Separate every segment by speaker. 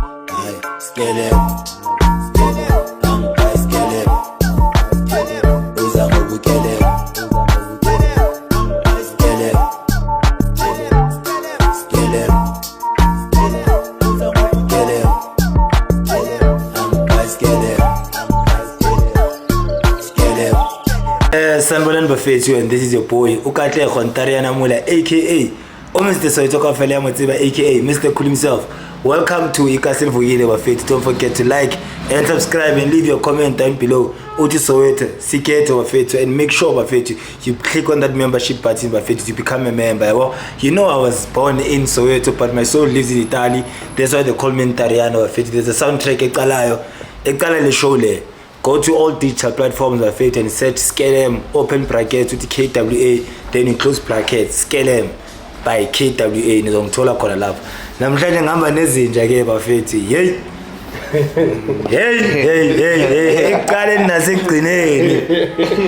Speaker 1: Hayi, skelem. Angipha iskelem. Uza ngobukelem. Skelem. Skelem. Skelem. Angipha iskelem. Skelem. Sanibonani bafethu, and this is your boy uKatlego Ntariana Mula, aka uMr Soweto kaofela ya mo tseba, aka Mr Cool himself. Welcome to Ikasi Livukile, bafethu. Don't forget to like and subscribe and leave your comment down below. Uthi Soweto siketho, bafethu, and make sure, bafethu, you click on that membership button, bafethu, to become a member, yabo. You know, I was born in Soweto, but my soul lives in Italy. That's why they call me Ntariano, bafethu. There's a soundtrack eqalayo, eqala le show le. Go to all digital platforms, bafethu, and search Skelem, open brackets uthi KWA, then you close brackets, Skelem by KWA. Nizongithola khona lapho. Namhlanje ngihamba nezinja ke, bafethu. Hey hey hey hey hey, ekuqaleni nasekugcineni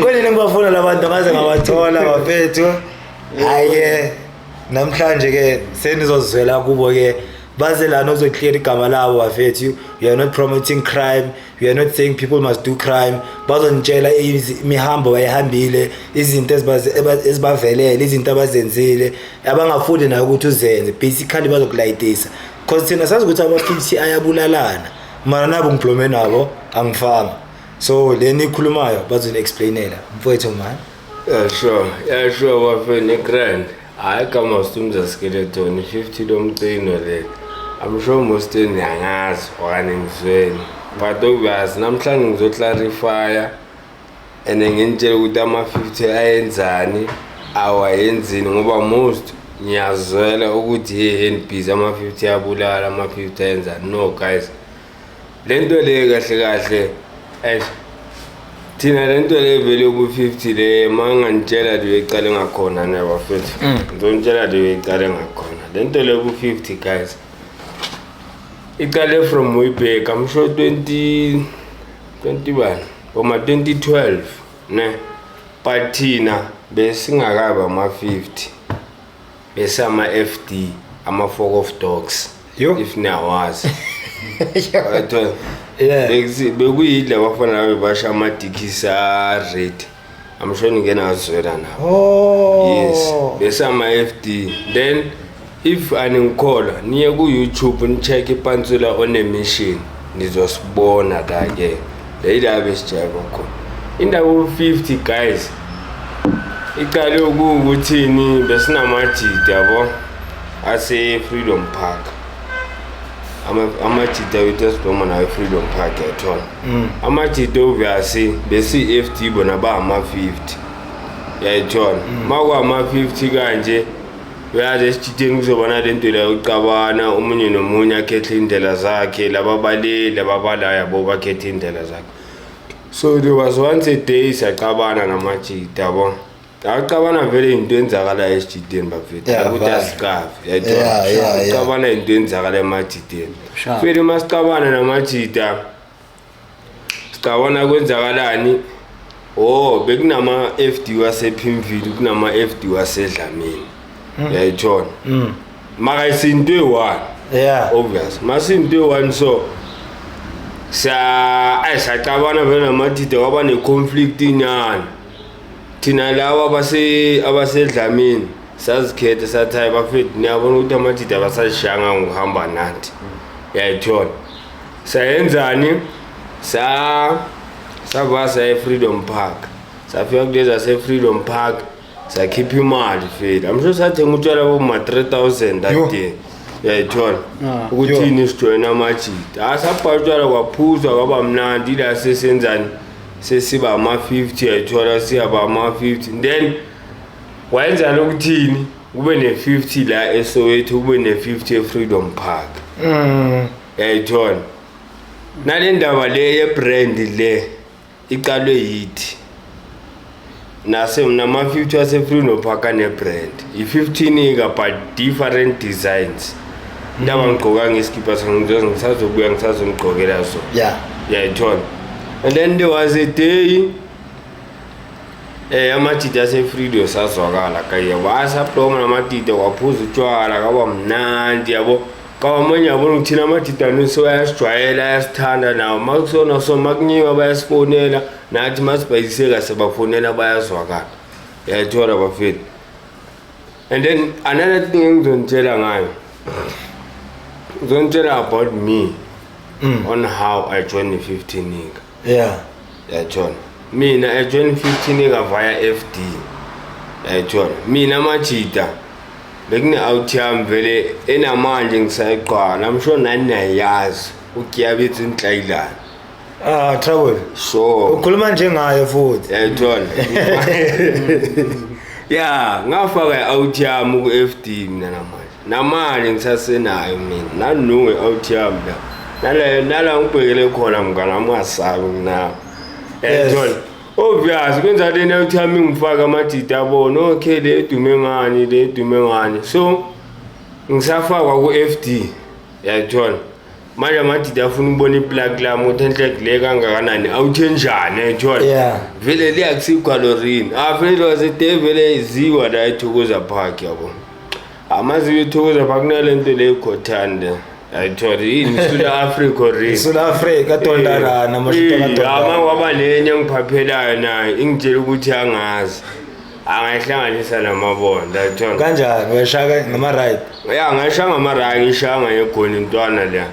Speaker 1: kwenini ngibafuna labantu, ngaze ngabathola, bafethu. Hayi, namhlanje ke senizozwela kubo ke, baze lana uzoclear igama labo, bafethu. We are not promoting crime, we are not saying people must do crime. Bazonitshela imihambo bayihambile, izinto ezibavelele, izinto abazenzile abangafuni nayo ukuthi uzenze. Basically bazokulayitisa, 'cause thina sazi ukuthi ama-50 ayabulalana, mara nabo ngiblome nabo angifanga. So leni ikhulumayo bazoni-explainela, mfowethu man.
Speaker 2: Yeah, sure. Yeah, sure, bafethu, ne-grand. Hayi, igama Stumza Skeleton, 50 lomcino le. I'm sure most niyangazi okanye ngizweni. But obvious namhlanje ngizoclarifya and nginitshela ukuthi ama-50 ayenzani, awayenzini, ngoba most ngiyazwela ukuthi hey, NBs ama-50 ayabulala, ama-50 ayenzani. No guys, le nto le kahle kahle, eish, thina le nto le vele yobu-50 le, ma ngangitshela le icale ngakhona ne, bafethu, ngizonitshela le icale ngakhona. Le nto le yobu-50, guys, icale from way back. I'm sure 20 20 bani, boma 2012 ne, but thina besingakabi ama-50, bese ama-FD, ama-Fork of Dogs.
Speaker 1: Yo.
Speaker 2: If niyawazi. Uyathola?
Speaker 1: Yeah.
Speaker 2: Bekuyidla abafana labo basha amadikisi a-red. I'm sure ningeke ngazwela nabo.
Speaker 1: Oh.
Speaker 2: Yes, bese ama-FD. Then if aningikholwa, niye ku-YouTube, ni-check iPantsula on a Mission, nizosibona la-ke leyila besijayiva khona. Indaba u-50, guys, icale kuwukuthini? Besinamajidi yabo ase-Freedom Park. Amajida wethu esidoma nawo e-Freedom Park, yathola, amajida obviously besiyi-FD, bona ba ama-50, yayithola. Ma kwama-50 kanje, uyazi esijideni kuzoba nale nto leyo yokucabana, omunye nomunye akhethe iy'ndlela zakhe, laba bale, laba bala, yabo, bakhethe iy'ndlela zakhe. So there was once a day siyacabana namajida, yabo. Akucabana vele into enzakalayo esijideni, bafethu, ukuthi
Speaker 1: vele.
Speaker 2: asikavi.
Speaker 1: Yeah.
Speaker 2: Ucabana into enzakala emajideni.
Speaker 3: Sure.
Speaker 2: Fele uma sicabana namajida, sicabana, kwenzakalani? Oh, bekunama-FD wasePimville, kunama-FD waseDlamini, uyayithola, mara isinto eyi-one. Obvious masinto eyi-one, so sa ayi sacabana vele namadida, kwaba ne-conflict inyana. Thina laba abasedlamini sazikhetha, sathi, "Hayi bafethu, niyabona ukuthi amadida abasazishanga ngokuhamba nathi," yayithola. Sayenzani? Sa savasa e-Freedom Park, safika kulezi zase-Freedom Park, sakhipha imali fela. I'm sure sathenga utshwala boma-3000 that
Speaker 1: Yo.
Speaker 2: day, uyayithola,
Speaker 3: Ah.
Speaker 2: ukuthini, sijoyina amajida. Asabhala utshwala, kwaphuzwa, kwaba mnandi. Ila sesenzani? Sesiba ama-50, uyayithola, siyaba ama-50. Then wayenzani ukuthini? Kube ne-50 la eSoweto, kube ne-50 e-Freedom Park, uyayithola. Nale ndaba le yebrand le iqalwe yithi nase nama-50 wase-Freedom Park ane-brand, i-15 ika, but different designs. Indaba ngigqoka ngesikipha, ngisazobuya ngisazongigqokela so. Uyayithola. And then there was a day amajida ase-Freedom sazwakala kaye, wasaploma namadida, kwaphuza utshwala, kwaba mnandi, yabo. Kwamanye yabona ukuthi thina amadidane so ayasijwayela, ayasithanda nawo. Makusona so makunyiwa bayasifonela, nathi masibhayiseka sibafonela, bayazwakala. Yayithola bafethu. And then another thing engizonitshela ngayo, ngizonitshela about me on how I joined the 15 nigga. Yayithola, mina I joined 15 nigga via FD. Yayithola, mina majida bekune-out yami vele enamanje ngisayiqala. I'm sure nani niyayazi, uKiyabetsi Ntlayilana.
Speaker 1: Ah, trouble.
Speaker 2: Sure.
Speaker 1: Ukhuluma njengayo futhi.
Speaker 2: Yayithola, ya, ngafaka i-out yami ku-FD mina. Namanje ngisasenayo mina nanunge i-out yami la, nala nala ngibhekele khona, mngani wami, ungasabi, nginawo. Yayithola, obvious kwenza lena out yami ngifaka amajida abona, okay, le edume ngani, le edume ngani. So ngisafakwa ku-FD, yayithola. Manje amadida afuna ukubona iplug lami ukuthi enhle le kangakanani, awuthe njani, yayithola. Vele liyakusigwalorini vele wasede vele ziwa la eThokoza Park, yabo, amaziwa eThokoza Park kunale nto le ikhothane le, yayithola, yini, Sula Africa or
Speaker 1: South Africa tondarana mashito.
Speaker 2: Ama
Speaker 1: Katondana.
Speaker 2: Kwaba nenye engiphaphelayo nayo ingitshela ukuthi angazi angayihlanganisa namabonda, yayithola.
Speaker 1: Kanjani, uyashaka ngama right?
Speaker 2: Ya, ngayishaya ngamaraya, ngishaya ngayegoni intwana leya.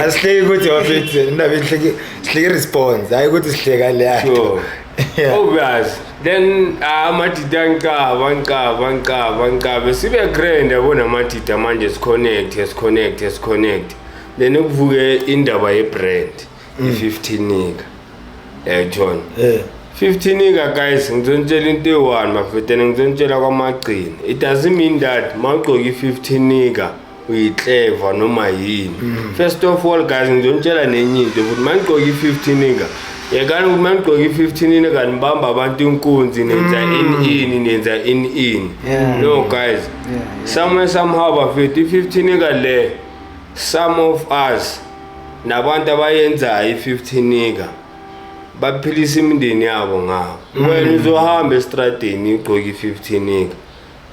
Speaker 1: Asihleki ukuthi bafethu indaba ihleki, sihleki response, hayi ukuthi sihleka leya.
Speaker 2: Sure. Obvious, then amadida angicaba, angicaba, angicaba, angicaba, sibe grand, yabona, amadida manje siconnect, siconnect, siconnect, then kuvuke indaba ye-brand i-15 nika, yayithola. 15 nika, guys, ngizonitshela into eyi-one mafetene, ngizonitshela kwamagcina, it doesn't mean that ma ugqoke i-15 nika uyi-clever noma yini. First of all, guys, ngizonitshela nenye into futhi, ma nigqoke i-15 nika, yekani ukuthi ma nigqoke i-15 nika nibamba abantu inkunzi, nenza ini ini, nenza ini ini. No, guys, somewhere somehow bafethu, i-15 nika le, some of us nabantu abayenzayo i-15 nika baphilisa imindeni yabo ngawo. Wena uzohamba estradeni ugqoke i-15 nika,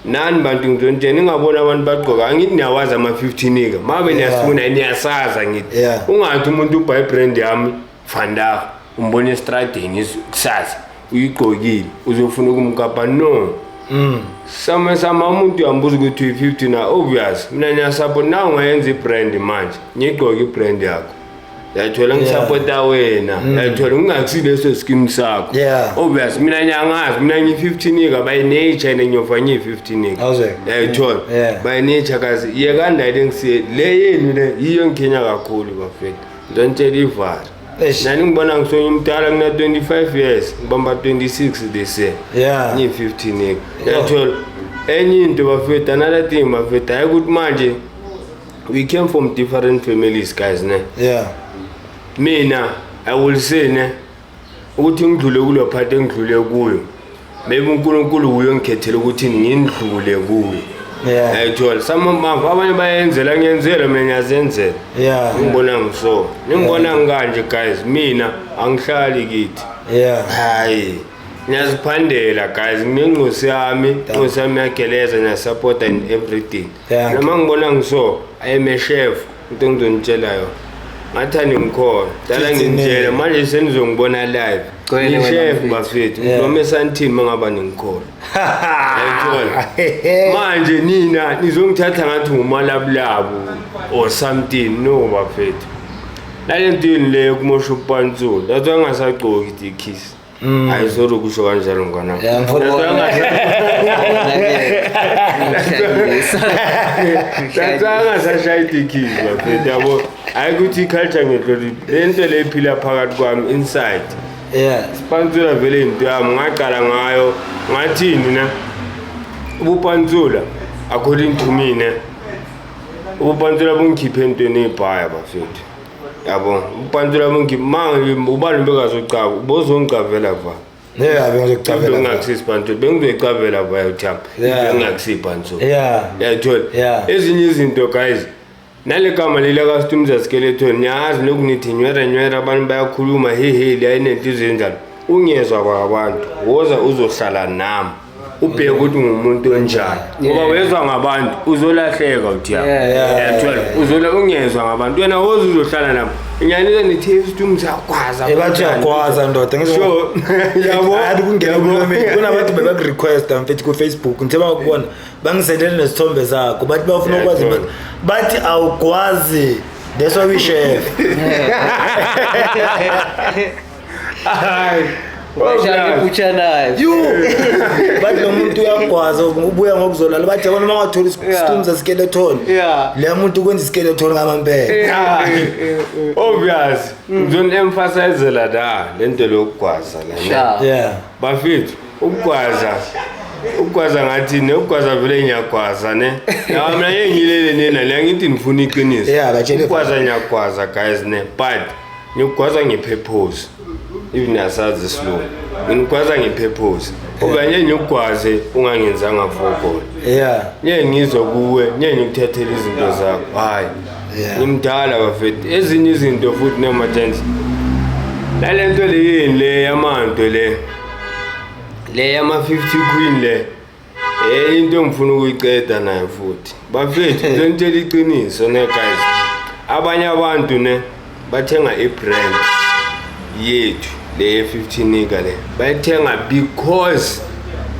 Speaker 2: nani bantu ngizonitshela, ningabona abantu bagqoka, angithi niyawazi ama-15 nika mabe niyasifuna, niyasaza ngithi. Ungathi umuntu ubhaye brand yami vandag, umbona estradeni kusasa uyigqokile, uzofuna ukumkapa. No. Sama sama umuntu uyambuza ukuthi uyi-50 na. Obvious, mina ngiyasupport na ungayenza ibrand manje, ngiyigqoke ibrand yakho, yayithola, ngisupporta wena, yayithola, ngingakusileso scheme sakho. Obvious, mina ngiyangazi mina ngiyi-15 nika by nature and ngiyofa ngiyi-15 nika.
Speaker 1: Awuzeke.
Speaker 2: Yayithola. By nature kazi yekani la ngisiye le yenu, le yiyo ngikhenya kakhulu bafethu, ngizontshela ivari.
Speaker 1: Eish.
Speaker 2: Nani ngibona ngisonye umdala, ngina 25 years, ngibamba 26 this year. Ngiyi-15 nika, yayithola. Enye into bafethu, another thing bafethu, hayi ukuthi manje we came from different families, guys, ne. Mina I will say ne ukuthi ngidlule kulo part engidlule kuyo, maybe uNkulunkulu uyo ngikhethela ukuthi ngindlule kuyo. Ayithola, some of abanye bayenzela, ngiyenzela mina, ngiyazenzela. Ngibona ngiso, ningibona ngikanje, guys, mina angihlali kithi. Hayi, ngiyaziphandela, guys, nginengcosi yami, incosi yami iyageleza, ngiyasupporta in everything. Noma ngibona ngiso, I am a chef. Into engizonitshela yona, ngathani ngikhona dala.
Speaker 1: 15.
Speaker 2: Nginitshela manje senizongibona live.
Speaker 3: Gcwele wena,
Speaker 2: Ngi-chef
Speaker 3: mfethu.
Speaker 2: bafethu. Noma esantini mangaba ningikhona, yayithola. Manje nina nizongithatha ngathi ngumalabulabu or something. No bafethu, nale ntweni leyo kumosha upantsula, that's why ngingasagcoki idikhisi. Hayi, sorry ukusho kanjalo, mngani.
Speaker 1: Yeah,
Speaker 2: That's why ngingasashayi idikhisi bafethu, yabo. Hayi ukuthi i-culture ngehloli le nto le iphila phakathi kwami inside. Sipantsula vele into yami, ngaqala ngayo, ngathini na ubupantsula, according to me ne, ubupantsula bungikhiphe entweni ey'bhaya bafethu, yabo. Ubupantsula bungikhiphe ma ubani bekazocaba bozongicavela va.
Speaker 1: Yeah, bengizokucavela.
Speaker 2: Bengingakusisipantsula, bengizoyicavela va uthami. Bengingakusiyipantsula. Yayithola. Ezinye izinto, guys, nale gama leli kaStumza Skeleton, niyazi lokunithi nywera nywera, abantu bayakhuluma, hehe, le ayinenhliziyo enjalo. Ungezwa kwabantu, woza uzohlala nami. Ubheke ukuthi ungumuntu onjani, ngoba wezwa ngabantu uzolahleka uthi ya. Yathola, uzola ungezwa ngabantu, wena woze uzohlala nabo. Ngiyanike nithi isitumzi agwaza.
Speaker 1: Bathi uyagwaza ndoda.
Speaker 2: Sure. Yabo.
Speaker 1: Hayi, kungena kulomeni kunabantu bebakurequesta mfethu ku-Facebook, ngithe bakubona bangisendele nesithombe sakho, bathi bafuna ukwazi. Bathi awugwazi, that's why we chef.
Speaker 2: Hayi.
Speaker 3: Bashaya ibutcher knife.
Speaker 1: You, bathi lo muntu uyagwaza, ubuya ngokuzolala, bathi yabona uma ungathola isitumza skeleton, le muntu ukwenza iskeleton ngamampela.
Speaker 2: Obvious. Ngizoni-emphasizela la lento lokugwaza la.
Speaker 3: Sure.
Speaker 2: Bafethu, ukugwaza ngathi ne ukugwaza vele ngiyagwaza ne. Ya, mina ngeke ngilele nina le, ngithi ngifuna iqiniso.
Speaker 1: Yeah, batshele.
Speaker 2: Ukugwaza ngiyagwaza guys ne, but ngikugwaza ngepurpose. Even asazi isilungu. Ngikugwaza ngepurpose. Okanye ngikugwaze ungangenzanga fokol. Ngeke ngizwe kuwe, ngeke ngikuthathele izinto zakho. Hayi. Ngimdala bafethu. Ezinye izinto futhi noma gents. Nalento le yini le yamanto le. Le yama 50 queen le. Into engifuna ukuyiceda nayo futhi. Bafethu, ngizonitshela iqiniso ne guys. Abanye abantu ne bathenga ibrand yethu le 15 nika le. Bayithenga because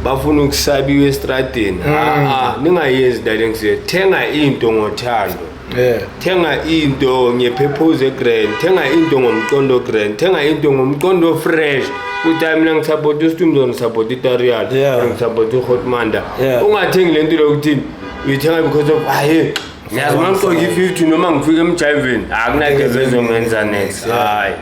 Speaker 2: bafuna ukusabiwa estradeni. Ah, ningayenzi dale ngisiye. Thenga into ngothando. Thenga into ngepurpose egrand, thenga into ngomqondo grand, thenga into ngomqondo fresh. Uthi hayi, mina ngisupport uStumzo, ngisupport iTarial, ngisupport uHotmanda. Ungathengi lento lokuthini uyithenga because of hayi ngiyazi uma ngigqoke i-50 noma ngifike emjayiveni akunakeze ezongenza next. Hayi.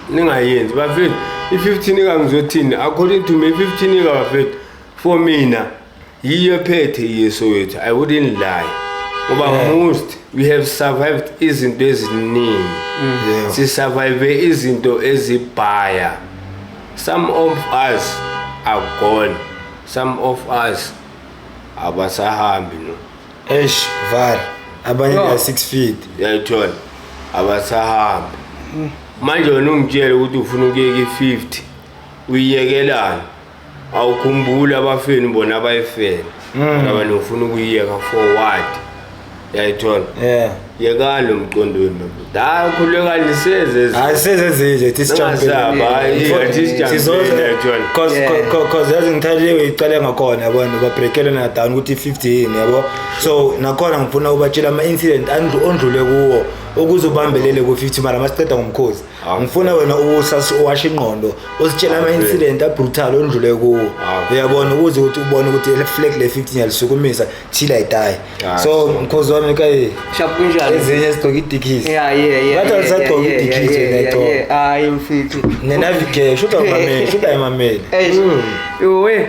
Speaker 2: Ningayenzi bafethu. I-50 nika ngizothini, according to me i-50 nika bafethu, for mina yiyo ephethe yeSoweto. I wouldn't lie, ngoba most we have survived izinto eziningi. Sisurvive izinto ezibhaya. Some of us are gone, some of us abasahambi no.
Speaker 1: Eish, var abanye
Speaker 3: No.
Speaker 1: they are 6 feet.
Speaker 2: Uyayithola, abasahambi manje. Wena ungitshele ukuthi ufuna ukuyeka i-50, uyiyekelani? Awukhumbuli abafeni bona abayifela abantu, ufuna ukuyiyeka for what? Uyayithola?
Speaker 1: Yeah.
Speaker 2: Yekani lo mqondo wenu bafethu. Hayi, khulekani seze.
Speaker 1: Hayi, sezezinje thi.
Speaker 2: Ningasabi, hayi, athi sijampile, uyayithola.
Speaker 1: Cause yazi ngithathile uyicale ngakhona, yabona, babreakele na down ukuthi i-50 yini, yabo. So nakhona ngifuna ubatshela ama-incident ondlule kuwo ukuze ubambelele ku-50, mara masiceda ngomkhozi ngifuna wena uwashe ingqondo, usitshela ama-incident abrutal ondlule kuwo, uyabona, ukuze ukuthi ubone ukuthi le flag le 50 ngiyalisukumisa till I die. So mkhozi wami kayi.
Speaker 3: Sharp, kunjani?
Speaker 1: Ezinye zigqoke idikisi.
Speaker 3: Yeah.
Speaker 1: Bathi alisagqoki idikisi wena, ito.
Speaker 3: Hayi mfethu.
Speaker 1: Nenavigate, shuta mameli, shuta emameli.
Speaker 3: Eish. Yowe.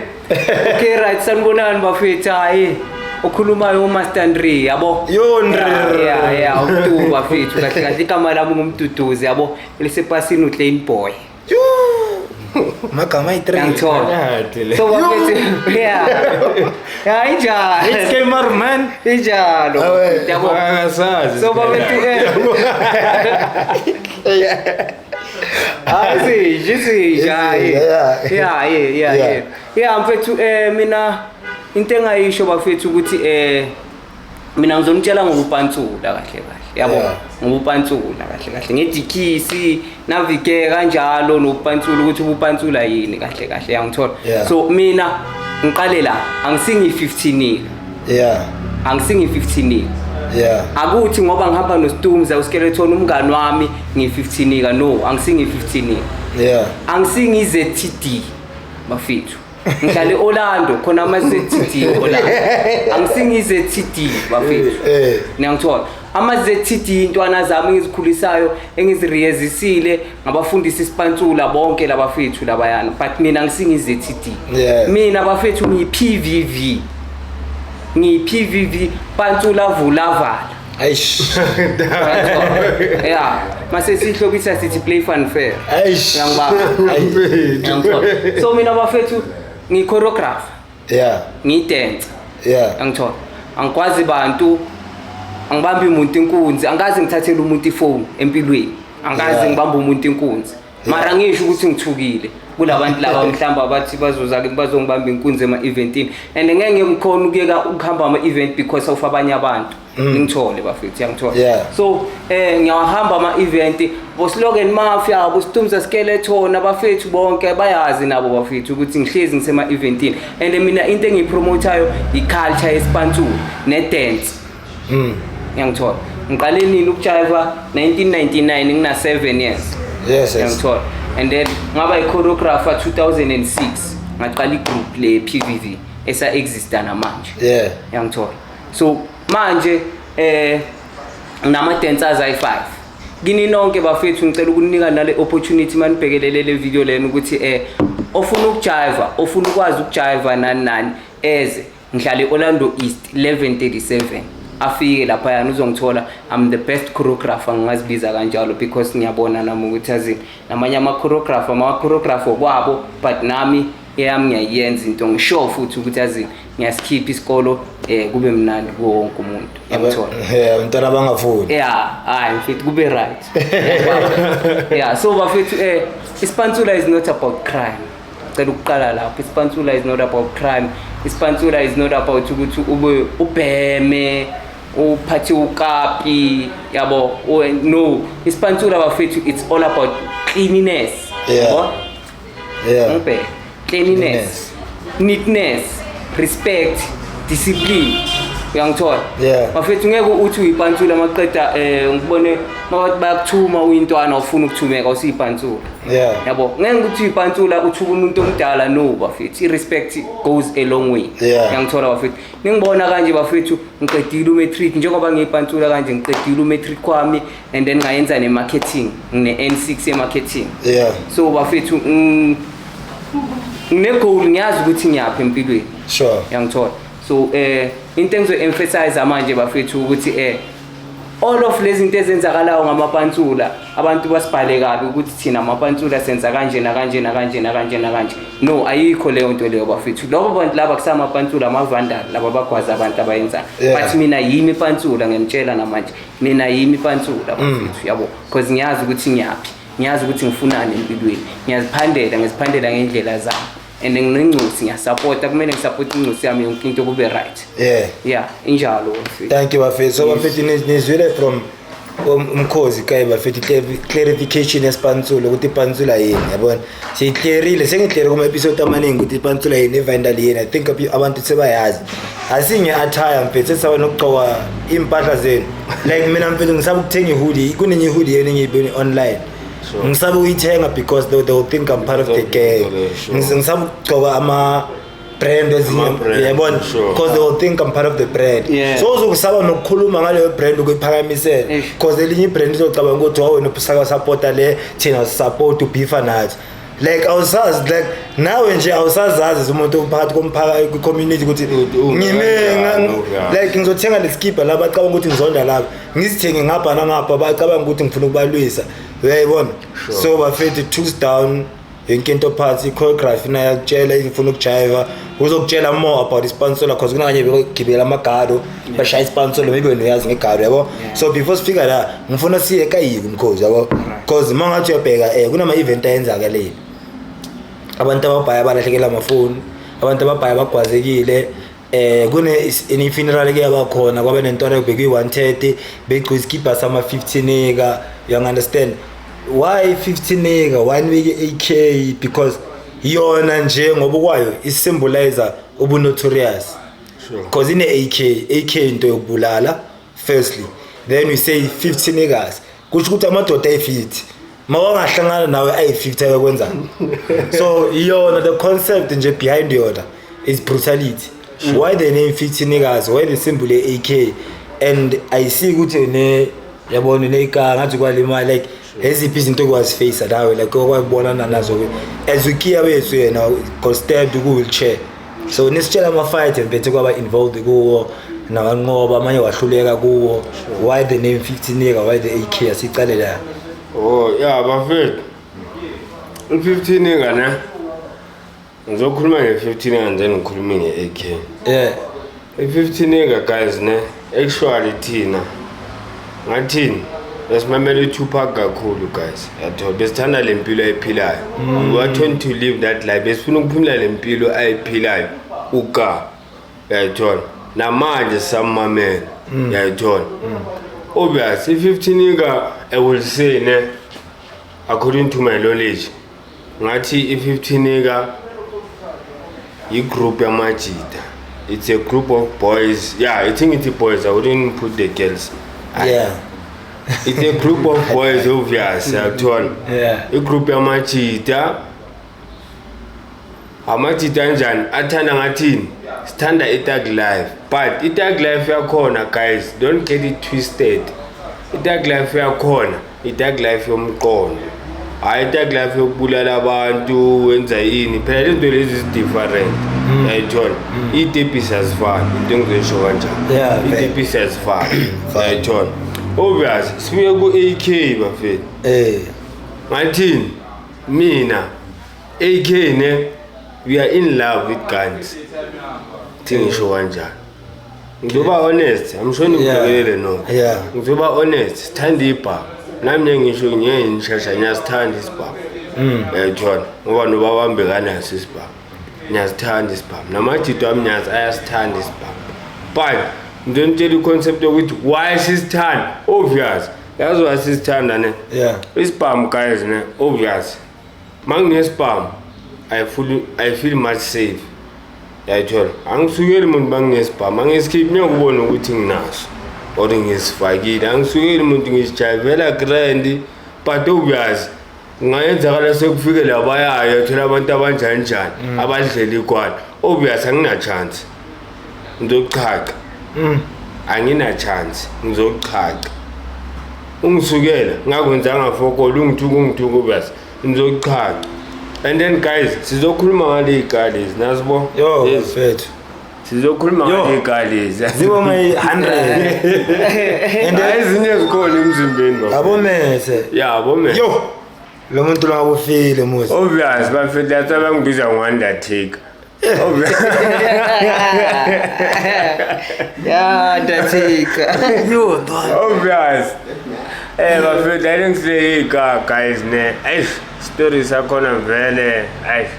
Speaker 3: Okay, right, sanibonani bafethu. Hayi. Okhulumayo uMaster Andre, yabo.
Speaker 1: Yo, Ndri.
Speaker 3: Yeah, uMtu bafethu. Kahle kahle igama lami ngumduduzi, yabo. Elisepasini uClean Boy.
Speaker 1: Yo! Magama ayi-three.
Speaker 3: Ngiyangithola.
Speaker 2: Kahle le.
Speaker 3: So bafethu, yeah. Yeah, injalo.
Speaker 1: It's Kmart, man.
Speaker 3: Injalo.
Speaker 1: Awe.
Speaker 3: Yabo.
Speaker 2: Akasazi.
Speaker 3: So bafethu hayi sije sije hayi. Yeah. Yeah, mfethu, mina into engayisho bafethu ukuthi mina ngizonitshela ngokupantsula kahle kahle, yabo. Ngokupantsula kahle kahle ngedikisi navike kanjalo nokupantsula ukuthi ubupantsula yini kahle kahle, yangithola. So mina ngiqale la, angisingi 15. Angisingi 15. Akuthi ngoba ngihamba noStumza uSkeleton umngani wami ngi-15 ka, no, angisingi 15. Angisingi ZTD bafethu, ngihlale Orlando khona ama ZTD Orlando, angisingi ZTD bafethu. Niyangithola, ama ZTD intwana zami engizikhulisayo, engiziriyezisile, ngabafundisa isipantsula bonke labafethu labayana, but mina angisingi ZTD. Mina bafethu ngiyi PVV, ngiyi PVV, pantsula vula vala.
Speaker 1: Eish.
Speaker 3: Yeah, mase sihlobisa sithi play fun fair.
Speaker 1: Eish.
Speaker 3: Uyangibamba? Uyangithola? So mina bafethu ngiyi-choreographer, ngiyidancer. Angithola, angikwazi bantu, angibambi umuntu inkunzi, angikaze ngithathele umuntu ifoni empilweni, angikaze ngibambe umuntu inkunzi. Mara ngisho ukuthi ngithukile kulabantu laba mhlawumbe abathi bazoza bazongibamba inkunzi ema-eventini, and ngeke ngikhona ukuyeka ukuhamba ama-event because of abanye abantu. Ngithole bafethu, yangithola. So ngiyawahamba ama-event, boSlogan Mafia, boStumza Skeleton, abafethu bonke bayazi nabo bafethu ukuthi ngihlezi ngisema-eventini, and mina into engiyipromotayo i-culture yesipantsula ne-dance. Ngiyangithola. Ngiqale nini ukujiva? 1999, ngina 7 years. Ngiyangithola. And then ngaba i-choreographer 2006, ngaqala i-group le PVV esa exista namanje. Ngiyangithola. So manje nama dancers ayi5. Kini nonke bafethu, ngicela ukunika nale opportunity manibhekelele le video lena ukuthi ofuna ukujiva, ofuna ukwazi ukujiva nani nani, eze ngihlala e-Orlando East 1137, afike lapha yana uzongithola. I'm the best choreographer, ngingazibiza kanjalo because ngiyabona nami ukuthi azini namanye ama-choreographer, ama-choreographer kwabo, but nami eyami ngiyayenza into, ngisho futhi ukuthi azini ngiyasikhipha isikolo kube mnandi kuwo wonke umuntu, yangithola.
Speaker 1: Yeah, abantwana abangafuni.
Speaker 3: Yeah, hayi mfethu, kube right. Yeah, so bafethu, ispantsula is not about crime. Cela ukuqala lapho. Ispantsula is not about crime. Ispantsula is not about ukuthi ube ubheme, uphathe ukapi, yabo. No, ispantsula bafethu, it's all about cleanliness. Yabo? Ngibheke. Cleanliness, neatness, respect, discipline. Uyangithola?
Speaker 1: Yeah.
Speaker 3: Bafethu, ngeke uthi uyipantsula maqeda ngibone mabathi bayakuthuma, uyintwana ufuna ukuthumeka, usiyipantsula. Yabo, ngeke ukuthi uyipantsula uthuka umuntu omdala. No bafethu, i-respect goes a long way. Uyangithola bafethu? Ningibona kanje bafethu, ngiqedile umatric, njengoba ngiyipantsula kanje, ngiqedile umatric kwami and then ngayenza ne-marketing, ngine-N6 ye-marketing. So bafethu, ngine-goal, ngiyazi ukuthi ngiyaphi empilweni. Yangithola. So into engizo-emphasize manje bafethu ukuthi all of lezi zinto ezenzakalayo ngamapantsula, abantu basibhale kabi ukuthi thina amapantsula senza kanje nakanje nakanje nakanje nakanje. No, ayikho leyo nto leyo bafethu. Labo bantu laba kusamapantsula, amavandal laba bagwaza abantu abayenzayo. But mina yimi ipantsula, ngiyamtshela namanje, mina yimi ipantsula bafethu, yabo, because ngiyazi ukuthi ngiyaphi, ngiyazi ukuthi ngifunani empilweni, ngiyaziphandela, ngiziphandela ngendlela zami, and nginengcosi, ngiyasapota, kumele ngisapothe ingcosi yami, yonke into kube right. Yeah, injalo bafethu.
Speaker 1: Thank you bafethu. So bafethu, nizwile from umkhozi kayi bafethu clarification yesipantsula ukuthi ipantsula yini, yabona. Siyiclearile, sengicleare kuma episode amaningi ukuthi ipantsula yini, ivandal yini. I think abantu sebayazi. Asinge attire mfethu, sesaba nokugcoka impahla zenu. Like mina mfethu, ngisaba ukuthenga ihoodie, kunenye ihoodie yenu engiyibone online. Ngisaba ukuyithenga because they will think I'm part of the gang. Ngisaba ukugcoka ama brand ezinye,
Speaker 2: Ama-brand,
Speaker 1: yabona, because they will think I'm part of the brand. So uzokusaba nokukhuluma ngaleyo brand, ukuyiphakamisela, because elinye ibrand izocabanga ukuthi wawena usaka supporta le, thina support ubhifa nathi. Like awusazi, like nawe nje awusazazi umuntu phakathi komphakathi, kwi-community, ukuthi ngime
Speaker 2: Kanjani,
Speaker 1: like ngizothenga leskipa la, bacabanga ukuthi ngizonda laba, ngizithenge ngapha nangapha, bacabanga ukuthi ngifuna ukubalwisa, uyayibona. So bafethu, tools down, yonke into phansi, i-choreography nayo yakutshela, ifuna ukujiva uzokutshela more about ispansula, cause kunakanye bekugibela amagado, bashaya ispansula, maybe wena uyazi ngegado, yabo. So before sifika la, ngifuna siye kayiki mkhozi, yabo, cause uma ngathi uyabheka kunama-event ayenzakalile, abantu ababhaya balahlekela amafoni, abantu ababhaya bagwazekile, kune funeral ke yabakhona, kwabe nentwana bekuyi-130, begcoke isikibha sama-15 eka. You understand why 15 eka, one week AK? Because yona nje ngoba kwayo isymbolize ubu-notorious, because ine-AK, AK into yokubulala firstly, then we say 50 niggas, kusho ukuthi amadoda ayi-50 mawangahlangana nawe ayi-50 ayokwenzani. So yona the concept nje behind yona is brutality. Why the name 50 niggas? Why the symbol ye-AK? And I see ukuthi ne yabona neyika ngathi kwalimali, like eziphi izinto okwaziface nawe, like okwakubonana nazo as ukiya wethu, yena got stabbed ku-wheelchair. So nisitshela ama-fight mpethe kwaba involved kuwo, nawanqoba amanye, wahluleka kuwo. Why the name 50 nigga? Why the AK? Asicale la.
Speaker 2: Oh yeah bafethu, i-15 nigga ne, ngizokhuluma nge-15 nigga nje, ngikhulume nge-AK. I-15 nigga guys ne, actually thina ngathini Besimamela uTupac kakhulu guys, yathola. Besithanda le mpilo ayiphilayo. We want to live that life. Besifuna ukuphila le mpilo ayiphilayo uka, yayithola. Namanje samamela, yayithola. Obvious, i-15 ika, I will say ne, according to my knowledge, ngathi i-15 ika i-group yamajita. It's a group of boys. Yeah, I think it's boys. I wouldn't put the girls. It's a group of boys, obvious, yathola. I-group yamajita. Amajita anjani? Athanda ngathini? Sithanda i-thug life, but i-thug life yakhona, guys, don't get it twisted. I-thug life yakhona i-thug life yomqondo, hhayi i-thug life yokubulala abantu. Wenza ini phela? Lento lezi zi-different, yayithola. Iy'tebhisi azifani, into engizoyisho kanjani. Iy'tebhisi azifani, yayithola. Obvious, sibuye ku-AK, bafethu. Ngathini mina, AK ne, we are in love with guns. Thi ngisho kanjani, ngizoba honest, I'm sure ningibhekelele no. Ngizoba honest, sithanda ibhamu. Nami nje ngisho ngeke ngishesha, ngiyasithanda isibhamu, uyayithola, ngoba nobabambe kanaso isibhamu. Ngiyasithanda isibhamu, namajito ami ngiyazi ayasithanda isibhamu, but ngizonitshela i-concept yokuthi why sisithanda. Obvious, yazi why sisithanda ne? Isibhamu guys ne, obvious, manginesibhamu I feel much safe, yayithola. Angisukeli umuntu manginesibhamu, angisikhiphi ngiyakubona ukuthi nginaso or ngisifakile. Angisukeli umuntu, ngisijayivela grand, but obvious kungayenzakala sekufike labayayo, thola abantu abanjani njani abadlela igwala. Obvious, angina chance, ngizokuchacha. Angina chance, ngizokuchacha. Ungisukela ngakwenzanga fokolo, ungithuka, ungithuka, obvious ngizokuchacha. And then guys, sizokhuluma ngale y'kali lezi nazibo.
Speaker 1: Yo.
Speaker 2: Lezi.
Speaker 1: Mfethu.
Speaker 2: Sizokhuluma
Speaker 1: Yo.
Speaker 2: ngale y'kali lezi.
Speaker 1: Zibo my 100 and
Speaker 2: Hayi, ezinye zikhona emzimbeni, bafethu.
Speaker 1: Abomese.
Speaker 2: Ya, bomese.
Speaker 1: Yo, lo muntu lo ngabufile musi.
Speaker 2: Obvious bafethu, that's why bangibiza ngo-undertaker. Obvious.
Speaker 3: Ya, Undertaker.
Speaker 1: Yo, ntwana.
Speaker 2: Obvious, bafethu, I think sile guys ne, eish, story sakhona vele, eish,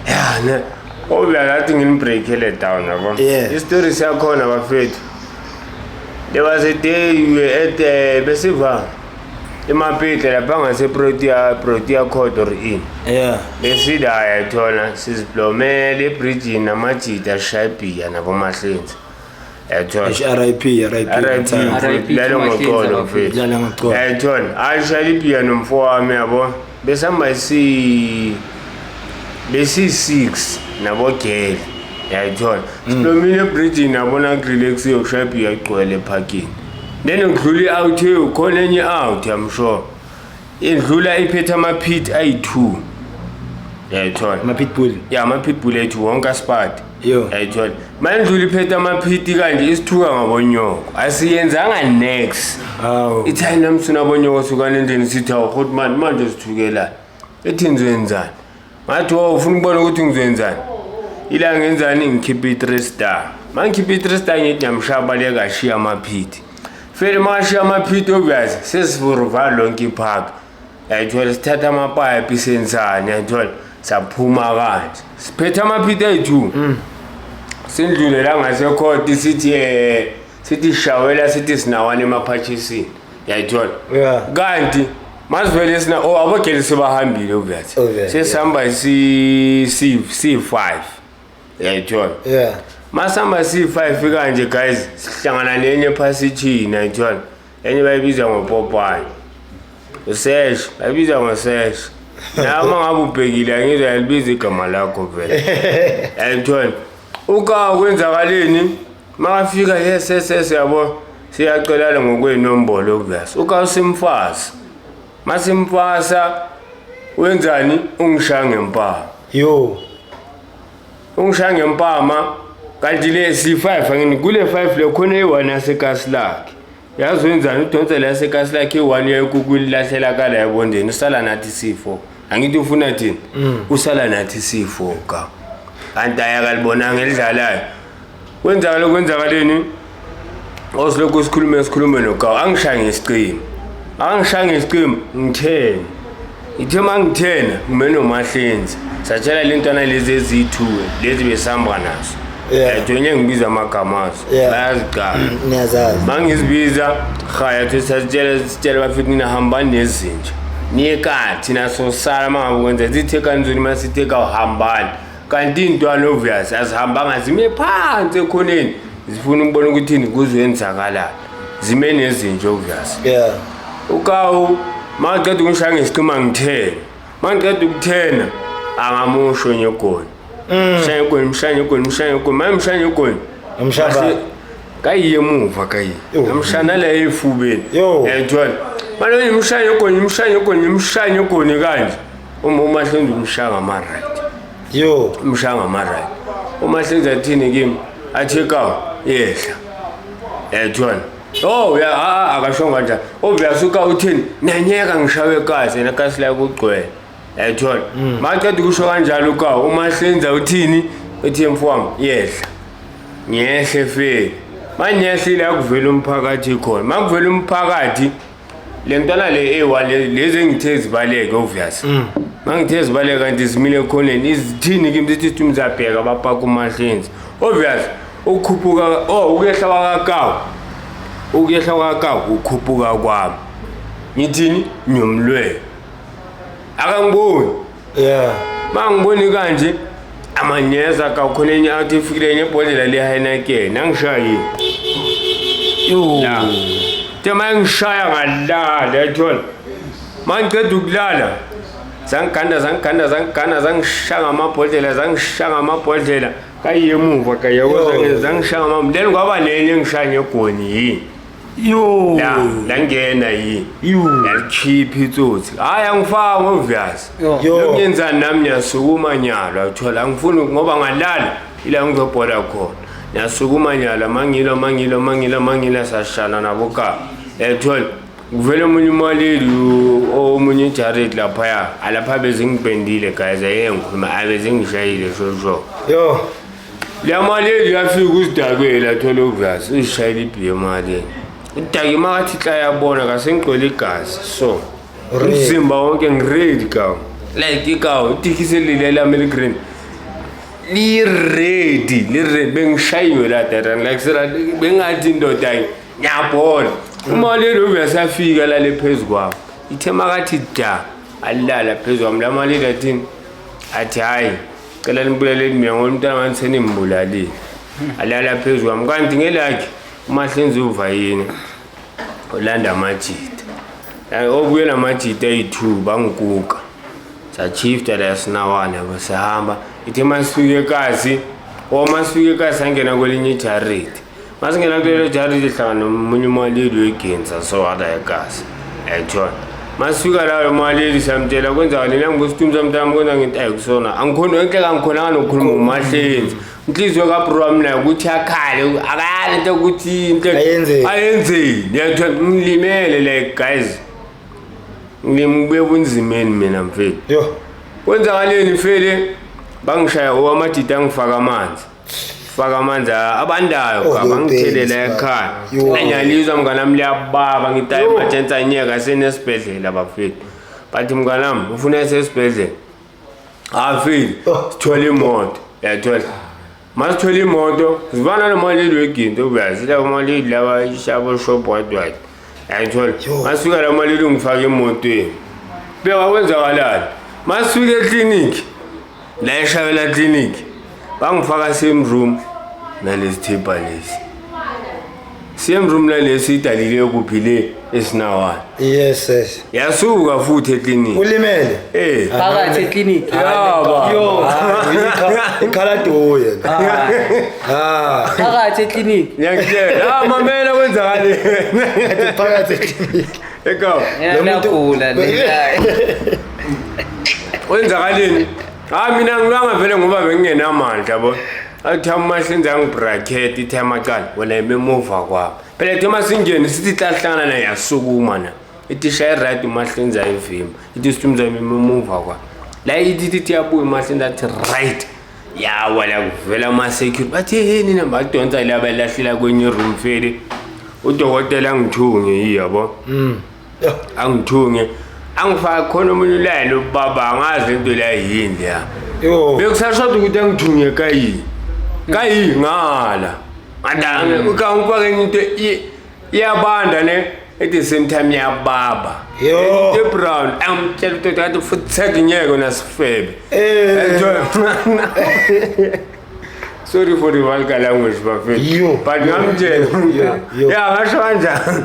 Speaker 2: ya ne, obvious, athi ngini-breakele down, yabo. I-story sakhona bafethu, there was a day we were at besiva eMapitle lapha ngase-Protea, Protea Court or in. Besidaya thola siziblomele ebridgini namajita, ashayibhiya nabomahlenzi, yathola.
Speaker 1: RIP, RIP.
Speaker 2: RIP.
Speaker 3: RIP.
Speaker 2: Lalo ngoxolo mfethu.
Speaker 1: Dlala ngoxolo.
Speaker 2: Yayithola, ashayela ibhiya nomfo wami, yabo. Besihamba si besiyi-six nabogele, yayithola. Siblomile ebridgini, yabona, kurelaxiwe, kushaya ibhiya, igcwele ephakini. Then ngidlula i-out khona, enye out, I'm sure indlula iphethe ama-pit ayi-two, yayithola.
Speaker 1: Ama-pitbull.
Speaker 2: Ya, ama-pitbull ethu wonke asipati.
Speaker 1: Yo.
Speaker 2: Yayithola, mayindlula iphethe ama-pit kanje, isithuka ngabonyoko, asiyenzanga next.
Speaker 1: Hawu.
Speaker 2: Ithi hayi, nami sinabonyoko, sukana endlini. Sithi hawu hot man, manje sithukelani? Ethi ngizoyenzani? Ngathi wo, ufuna ukubona ukuthi ngizoyenzani? Ila ngenzani? Ngikhiphe i-three star. Ma ngikhiphe i-three star, ngithi ngiyamshaya, baleka, ashiya ama-pit. Fele makashiya ama-pit, obvious sesivuruvala lonke iphaka, yayithola. Sithatha amapayipi, senzani, yayithola, saphuma kanje siphethe ama-pit ayi-two. Sindlule la ngasekhoti, sithi sithi shawela, sithi sinawane emaphathisini, yayithola. Kanti masivele sina, oh, abogele sebahambile, obvious.
Speaker 1: Obvious.
Speaker 2: Sesihamba si si si-five, yayithola. Masihamba si-five kanje guys, sihlangana nenye ephasithini, yayithola. Enye bayibiza ngopopayi, usesh, bayibiza ngosesh. Nawe uma ngabe ubhekile, angizwa yalibiza igama lakho vele, yayithola. Uka kwenzakaleni makafika? Yes, yes, yes, yabo, siyacelana ngokwenombolo. Obvious, uka usimfasa, masimfasa wenzani? Ungishaya ngempama.
Speaker 1: Yo.
Speaker 2: Ungishaya ngempama. Kanti le si-five, angini kule five le khona eyi-one yasekasi lakhe. Yazi wenzani? Udonsa la yasekasi lakhe eyi-one, yayikukwini, lahlela kala ebondeni. Usala nathi si-four. Angithi ufuna thini? Usala nathi si-four ka. Kanti ayakalibonanga elidlalayo. Kwenzakale, kwenzakaleni? Osilokhu sikhulume sikhulume nokawu angishaye ngesicima. Angishaye ngesicima ngithena. Ithe mangithena ngime nomahlenzi. Satshela le ntwana lezi eziyi-two lezi besihamba nazo. Ethu ngibiza amagama azo. Bayaziqala.
Speaker 1: Niyazazi.
Speaker 2: Mangizibiza haya thi sasitshela sitshela bafethu nina hambani nezinja. Niyeka thina sosala mangabe kwenza zithe kanzuni masithe kawuhambani. Kanti intwana obvious azihambanga zime phansi ekhoneni zifuna ukubona ukuthi ini kuzoyenzakalani. Zime nezinja obvious. Ukawu maqeda ukungishaya ngesicima ngithena. Maqeda ukuthena angamusho nyegoni. Mshaya egoni, mshaya egoni, mshaya egoni, manje mshaya egoni.
Speaker 1: Umshaba.
Speaker 2: Kayiye emuva kayiye. Amshana la efubeni. Yayithola. Manje imshaya egoni, imshaya egoni, imshaya egoni kanje. Uma umahlenzi umshaya ngama right. Umshaya ngama right. Umahlenzi athini kimi? Athi kawu yehla. Yayithola. Oh ya akasho kanjani. Obvious uka uthini? Nanyeka ngishawe kahle yena kasi la kugcwele. Yayithola. Maqeda ukusho kanjalo uka umahlenza uthini? Uthi mfowami yehla. Ngehle feli. Manyehlile akuvela umphakathi khona. Makuvela umphakathi le ntwana le ewa lezi engithe zibaleke obvious. Mangithe zibaleke kanti zimile ekhoneni izithini kimi zithi sithi mzabheka bapaka umahlenzi. Obvious ukukhuphuka ukuyehla kwakakawu. Ukuyehla kwakakawu ukhuphuka kwami. Ngithini ngiyomlwela. Akangiboni. Mangiboni kanje amanyeza kakhona enye athi ifikile enye ibhodlela le-Heineken angishayile. La. Te mangishaya ngalala yathola. Mangiceda ukulala zangiganda zangiganda zangiganda zangishaya ngamabhodlela zangishaya ngamabhodlela kayiye emuva kayiye zangishaya ngamabhodlela then kwaba nenye engishaya ngegoni yini. La langena yini. Yalikhipha itsotsi. Hayi angifaka obvious. Lokuyenzani nami ngiyasukuma nyalo athola angifuni ngoba ngalala ila ngizobhola khona. Ngiyasukuma nyalo mangilo mangilo mangilo mangila sashana nabo ka. Yathola kuvele omunye umaleli omunye ijaret lapha alapha bezingibhendile guys aye ngikhuluma abezingishayile sho. Le maleli yafika uzidakela athola obvious uzishayela ibhiye maleli. Udake makathi xa yabona kasengigcwele igazi so umzimba wonke ngiready kawo. Like ikawo itikisi lile lami eligreen li-ready li-ready bengishayiwe la data like sera bengathi indoda ngiyabona. Umaleli ubesafika lale phezu kwami. Ithe makathi da alala phezu kwami la maleli athini athi hayi cela nibulaleni mina ngoba umntwana wami senimbulalile. Alala phezu kwami kanti ngelakhe umahlenzi uvayini olanda amajita. Obuye namajita ayi-2 bangikuka. Sachifta la sinawana sahamba. Ithe masifike ekasi, masifike ekasi sangena kwelinye ijaridi. Masingena kulelo jaridi hlangana nomunye umaleli wegenza so wala ekasi. Ayithola. Masifika la umaleli samtshela kwenzakaleni angibusithumi samntana kwenza ngento ayikusona. Angikhoni enhle angikhonanga nokukhuluma ngomahlenzi. Inhliziyo kaBro wami nayo ukuthi akhale akayali into ukuthi into ayenzeni. Ngiyathola ngilimele like guys. Ngimbuye bunzimeni mina mfethu. Kwenzakaleni mfele bangishaya amadida angifaka amanzi. Faka amanzi abandayo abangithelela ekhaya. Ngiyalizwa mnganami liyababa ngithi hayi majensa anyeka senesibhedlela bafethu. Bathi mnganami ufuna esesibhedlela. Afile sithole imoto. Yathola. Masithole imoto zibana nomaleli weginto obvious laba maleli laba ishabo shop white white. Yathola. Masifika la maleli ngifaka emotweni. Beka kwenzakalani? Masifika eclinic la eShabela clinic bangifaka same room nalezi thepha lezi. Same room nalesi idalile kuphi le esinawana.
Speaker 1: Yes yes.
Speaker 2: Yasuka futhi eclinic.
Speaker 1: Ulimele.
Speaker 3: Phakathi eclinic.
Speaker 2: Yaba.
Speaker 3: Yo.
Speaker 1: Ikhala yena.
Speaker 3: Phakathi eclinic.
Speaker 2: Ngiyakutshela. Mamela kwenzakaleni.
Speaker 1: Phakathi eclinic.
Speaker 2: Ekawu.
Speaker 3: Ngiyagula le.
Speaker 2: Kwenzakaleni? Mina ngilwanga vele ngoba bengingenamandla yabo. Athi amahlenzi angibracket ithe amacala wena emuva kwami. Phela ethe masingene sithi hlahlangana naye yasukuma na. Ithi shaya right umahlenzi ayivimba. Ithi sithumza emuva kwami. La ithi ithi yabuya umahlenzi athi right. Yawa la kuvela ama security. Bathi hey nina badonsa la balahlela kwenye room fele. Udokotela angithunge yabo. Angithunge. Angifaka khona omunye ulayini ubaba angazi into la yini leya.
Speaker 1: Yo.
Speaker 2: Bekusashoda ukuthi angithunge kayi. Kayi ngala. Ngathi ukangifaka enye into iyabanda ne at the same time iyababa.
Speaker 1: Yo.
Speaker 2: Into brown angitshela ukuthi ngathi futhi sekunyeke nasifebe. Sorry for the vulgar language bafethu.
Speaker 1: Yo.
Speaker 2: But ngamtshela.
Speaker 1: Yo, yo.
Speaker 2: Ya ngasho kanjani.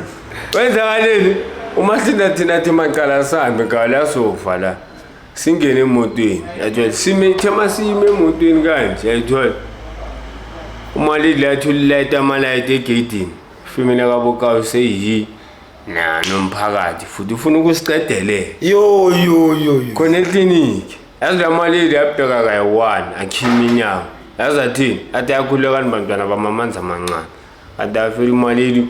Speaker 2: Kwenzakaleni? Uma sinda thina thi macala sambe ngala sofa la. Singene emotweni. Yathola sime thema sime emotweni kanje yayithola. Uma leli lathi ulilayita amalayiti egeyidini. Femina kabokayo seyi na nomphakathi futhi ufuna ukusiqedelela.
Speaker 1: Yo yo yo yo.
Speaker 2: Khona ekliniki. Yazi la mali yabheka kayi-one akhima inyawo. Yazi athini? Athi ayakhulekani bantwana bamamanzi amancane. Athi afela imaleli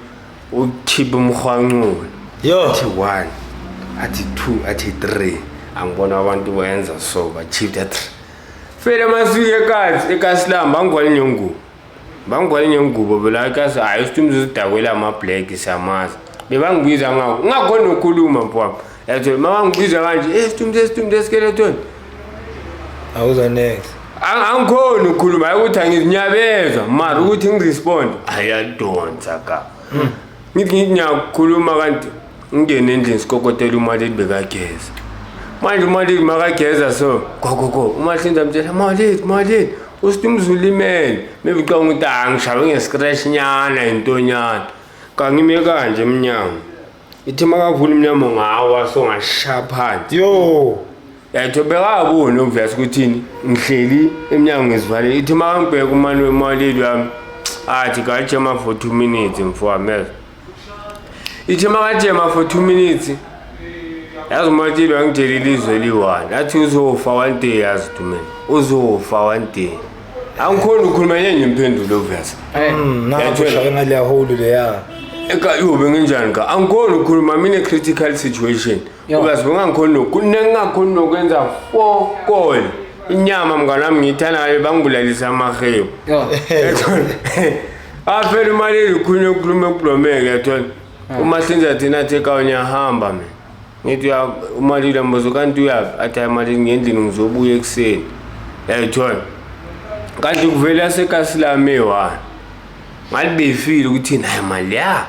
Speaker 2: ukhiphe umhwanculo.
Speaker 1: Yo.
Speaker 2: Athi 1, athi 2, athi 3. Angibona abantu bayenza so bachipha 3. Fela masifike ekasi ekasilam bangigwale ngengubo. Bangigwale ngengubo phela ekasi hayi isitumzi sidakwela ama-black siyamazi. Bebangibiza ngakho ngingakhoni nokukhuluma mfowami. Yathi mama ngibiza kanje, eh situmzi situmzi skeleton.
Speaker 1: Awuza next.
Speaker 2: Angikhoni ukukhuluma hayi ukuthi angizinyabezwa mara ukuthi ngirespond ayadonsa ka. Ngithi ngiyakhuluma kanti ngingene endlini sikokotela umaleli bekageza. Manje umaleli makageza so go go go umahlinza mtshela maleli maleli usitumzi ulimele maybe ucabanga ukuthi angishawe nge-scratch nyana intonyana. Kangime kanje emnyango. Ithi makavula umnyango ngawa so ngashaya phansi.
Speaker 1: Yo.
Speaker 2: Yathi bekaboni obvious ukuthini ngihleli emnyango ngizivale ithi makangibheka umani wemaleli wami athi gajema for 2 minutes mfowami yazi. Ithi makajema for 2 minutes yazi umaleli wangitshela ilizwe eliyi-one athi uzofa one day yazi Dumela uzofa one day. Angikhoni ukukhuluma nyenye imphendulo obvious.
Speaker 1: Nakho shaka ngale hole leya.
Speaker 2: Eka yobe nginjani ka angikhoni ukukhuluma mina critical situation. Obvious bengangikhoni nokunengakhoni nokwenza 4 call. Inyama mngani wami ngiyithanda ngayo bangibulalisa amahebo. Afela umaleli ukhulunywe ukukhuluma ekublomeke yathola. Umahlinza thina athi ekhaya ngiyahamba mina. Ngithi umaleli ambuzo kanti uyaphi? Athi hayi maleli ngendlini ngizobuya ekuseni. Yayithola. Kanti kuvela sekasilami eyi-one. Ngalibefile ukuthi hayi mali ya.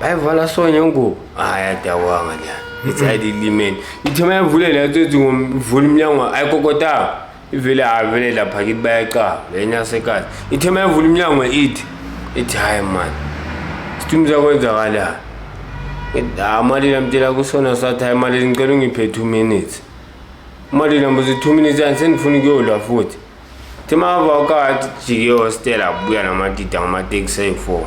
Speaker 2: Bayivala so ngengubo. Hayi adakwanga leya. Ithi ayilimeni. Ithi mayivulela yathi ngomvula umnyango ayikokotanga. Ivele avele lapha kithi bayaqala lenya sekazi. Ithi mayivula umnyango ithi hayi man. Situmza kwenzakalani? Amalila mtshela kusona sathi hayi malila ngicela ungiphe 2 minutes. Malila mbuzo 2 minutes angisendifuna ukuyolwa futhi. Thi mava ukathi jike hostel abuya namatita ngamateksi ayi-4.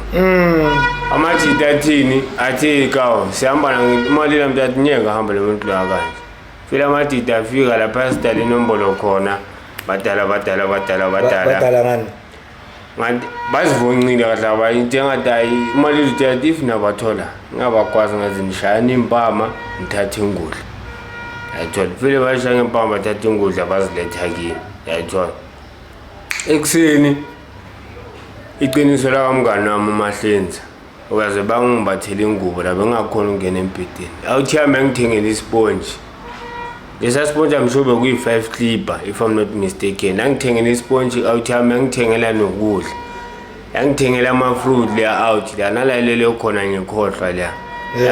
Speaker 2: Amajita athini? Athi kawo sihamba umalila mntu athi ngeke ahambe lo muntu lo kanje. Fela amatita afika lapha sidala inombolo khona. Badala badala badala badala.
Speaker 1: Badala ngani?
Speaker 2: Ngathi bazivoncile kahle abanye into engathi hayi umalila uthi athi if nabathola ngabakwazi ngazi nishayana impama ngithathe ingudla. Yayithola. Vele bashaya ngempama bathatha ingudla baziletha kimi. Yayithola. Ekuseni iqiniso lakamngani wami uMahlenza okaze bangibathela ingubo la bengakhona ukungena embhedeni. Awuthi yami angithengele isponge. Lesa sponge I'm sure bekuyi-5 clipper if I'm not mistaken. Angithengele isponge awuthi yami angithengela nokudla. Angithengela ama-fruit leya out la nalalele khona ngikhohlwa la.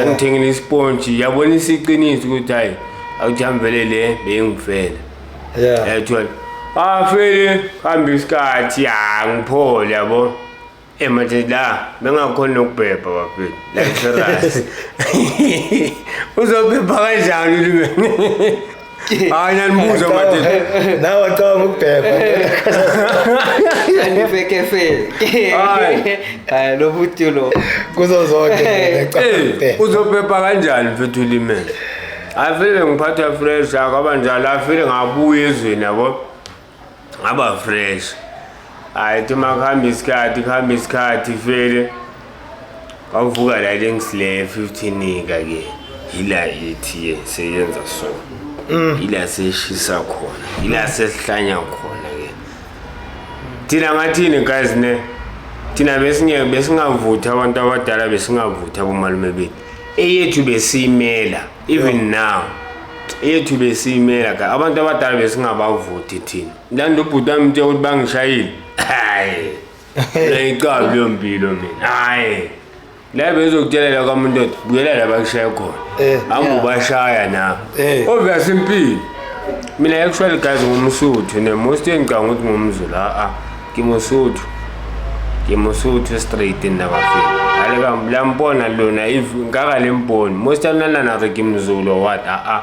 Speaker 2: Angithengele isponge yabonisa iqiniso ukuthi hayi awuthi yami vele le bengifela. Yayithola. Afele hamba isikhathi angiphole yabo. Manje la bengakhona nokubhebha bafethu. La serious. Uzobhebha kanjani ulime? Hayi ngiyanibuza manje.
Speaker 1: Nawe acabanga ukubhebha.
Speaker 3: Anifekefeke.
Speaker 2: Hayi.
Speaker 3: Hayi lo buti lo.
Speaker 1: Kuzo zonke.
Speaker 2: Uzobhebha kanjani mfethu ulime? Afele ngiphatha fresh akabanjalo afele ngabuya ezweni yabo. Ngaba fresh. Hayi thi makuhamba isikhathi kuhamba isikhathi vele kwavuka la lengisile 15 ka ke ila ithi seyenza so. Ila seshisa khona, ila sesihlanya khona ke. Thina ngathini guys ne? Thina besingeke besingavuthi abantu abadala, besingavuthi abomalume bethu. Eyethu besiyimela even now. Eyethu besiyimela ka abantu abadala besingabavuthi thina. Lando ubhuti wami uthe ukuthi bangishayile. Hayi. Ngiyicabi leyo mpilo mina. Hayi. La bezokutshela kwamuntu othi buyela la bakushaya khona. Angubashaya na. Obvious impilo. Mina actually guys ngumSuthu ne most engicabanga ukuthi ngumZulu a ke Mosotho. Ke Mosotho straight nna bafethu. Ale ka la mpona lona if nkaka le mpone. Most nna na re ke mZulu what a a.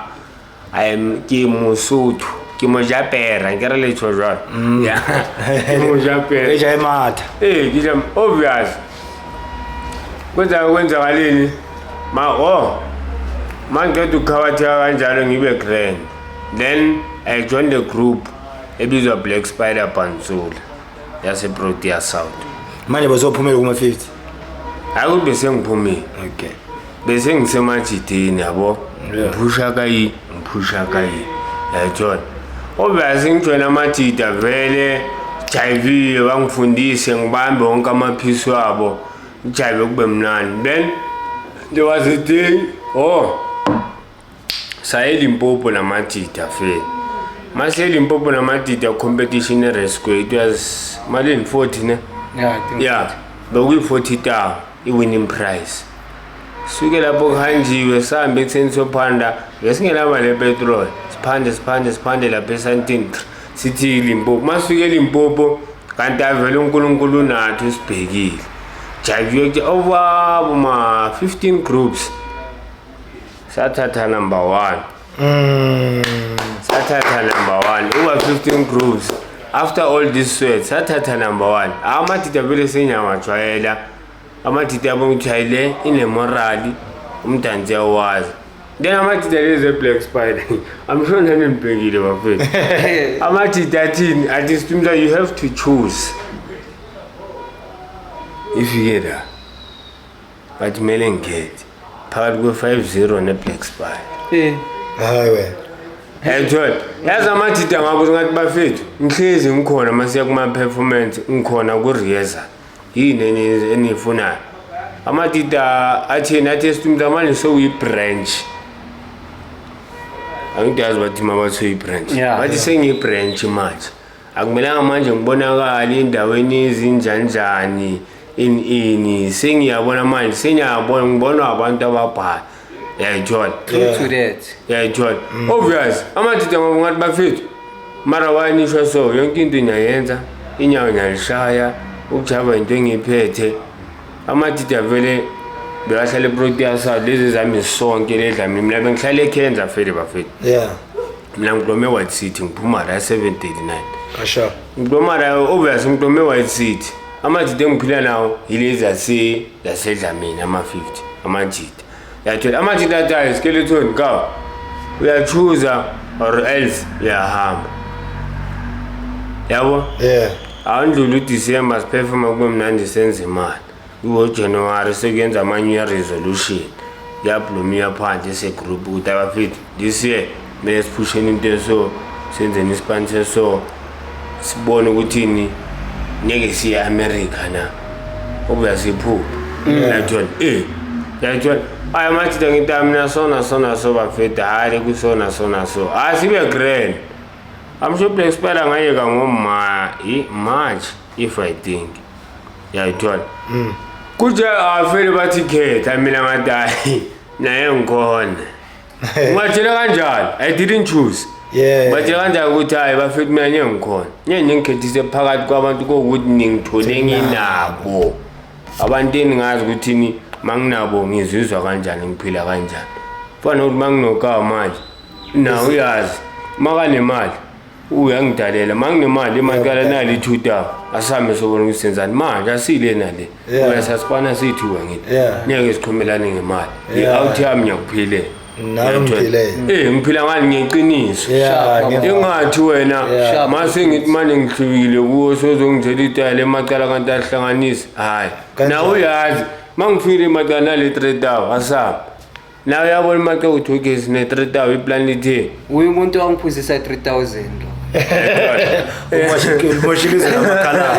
Speaker 2: I am ke Mosotho. Ke mojapera nke re le tsho jwalo. Yeah. Ke mojapera.
Speaker 1: E ja e matha.
Speaker 2: Eh, ke ja obvious. Kwenza kwenzakaleni? Ma oh. Mangiqeda ukukhawatheka kanjalo ngibe grand. Then I joined the group ebizwa Black Spider Pantsula yase Protea South.
Speaker 1: Manje bazophumela kuma 50.
Speaker 2: Hayi ukuthi bese ngiphumile.
Speaker 1: Okay.
Speaker 2: Bese ngisemajidini yabo. Ngiphusha kayi, ngiphusha kayi. Yayithola. Obvious ngijoyina amajida vele jayivile bangifundise ngibambe wonke amaphisi wabo. Ngijayive kube mnandi. Then there was a day oh saye Limpopo namajida fela. Mase Limpopo namajida competition e-rescue it was malini 40 ne?
Speaker 3: Yeah, I think.
Speaker 2: Yeah, bekuyi 40,000 i-winning price. Suke lapho kuhanjiwe sihambe ekuseni sophanda besingenamali yepetrol siphande siphande siphande lapha esantini sithi Limpopo masuke eLimpopo kanti avele uNkulunkulu unathi usibhekile jayiviwe kuthi obabo ma 15 groups sathatha number 1. Sathatha number 1 uba 15 groups after all this sweat sathatha number 1. Amadida vele senyawajwayela amadida yabo ukuthi hayi le inemorali umdansi yawazi. Then amadida lezi e-Black Spider I'm sure nani nibhekile bafethu. Amadida athini athi Stumza you have to choose. Ifike la bathi kumele ngikhethe phakathi kwe-5-0 ne-Black Spider.
Speaker 1: Hayi wena.
Speaker 2: Yayithola yazi amadida ngabo ngathi bafethu ngihlezi ngikhona masiya kuma-performance ngikhona ku-rehearsal yini eniyifunayo. Amadida athini athi Stumza manje sewuyi-branch. Angidazi bathi mabathi uyi-branch. Bathi sengiyi-branch manje. Akumelanga manje ngibonakale endaweni ezinjanjani ini ini sengiyabona manje sengiyabona ngibonwa abantu ababhala. Yayithola.
Speaker 3: True to that.
Speaker 2: Yayithola. Obvious amadida ngoba ngathi bafethu mara wanisho so yonke into ngiyayenza inyawo ngiyalishaya ukujava into engiyiphethe. Amadida vele bekahlala eProtea South lezi zami sonke ledlamini mina bengihlala eKenza vele bafethu. Mina ngiblome White City ngiphuma la 739.
Speaker 1: Asha.
Speaker 2: Ngibloma la obvious ngiblome White City. Amadida engiphila nawo yilezi zasedlamini ama 50 amajida. Yathola amajida athi hayi skeleton ka uyachuza or else uyahamba. Yabo? Awundlula uDecember siperforma kube mnandi senze imali. Kuwo January sekuyenza ama New Year resolution. Yablomia phandle segroup ukuthi abafethu this year kumele siphusheni into eso senzeni isipani so sibone ukuthi ni ngeke siye America na. Obvious iphupho. Yathola. Yathola. Ayi amajida ngithi mina sona sona so bafethu hayi kusona sona so. Hayi sibe grand. I'm sure Black Spider ngayeka ngoma March if I think. Yayithola. Kuthe afele bathi khetha mina ngathi hayi naye ngikhona. Ungatshela kanjani? I didn't choose. Batshela kanjani ukuthi hayi bafethu mina ngeke ngikhona. Ngeke ngikhethise phakathi kwabantu kokuthi ningithole nginabo. Abantu engingazi ukuthi ni manginabo ngizizwa kanjani ngiphila kanjani. Fana ukuthi manginokawa manje na uyazi makanemali uyangidalela manginemali imali nali 2000 asambe sobona ukuthi senzani manje asile nale. Uyasasipana sithuka ngithi ngeke siqhumelane ngemali. I-out yami ngiyakuphilela.
Speaker 1: Nami ngiphile.
Speaker 2: Ngiphila ngani ngeqiniso. Engathi wena mase ngithi manje ngihlukile kuwo sozongithela itayela emacala kanti ahlanganise. Hayi. Nawe uyazi mangifile emacala nale 3000 asamba. Nawe uyabona imacala ukuthi okay sine 3000 iplan ithe.
Speaker 3: Uyu umuntu wangiphuzisa 3000 lo.
Speaker 1: Umoshile izwe lamakhala.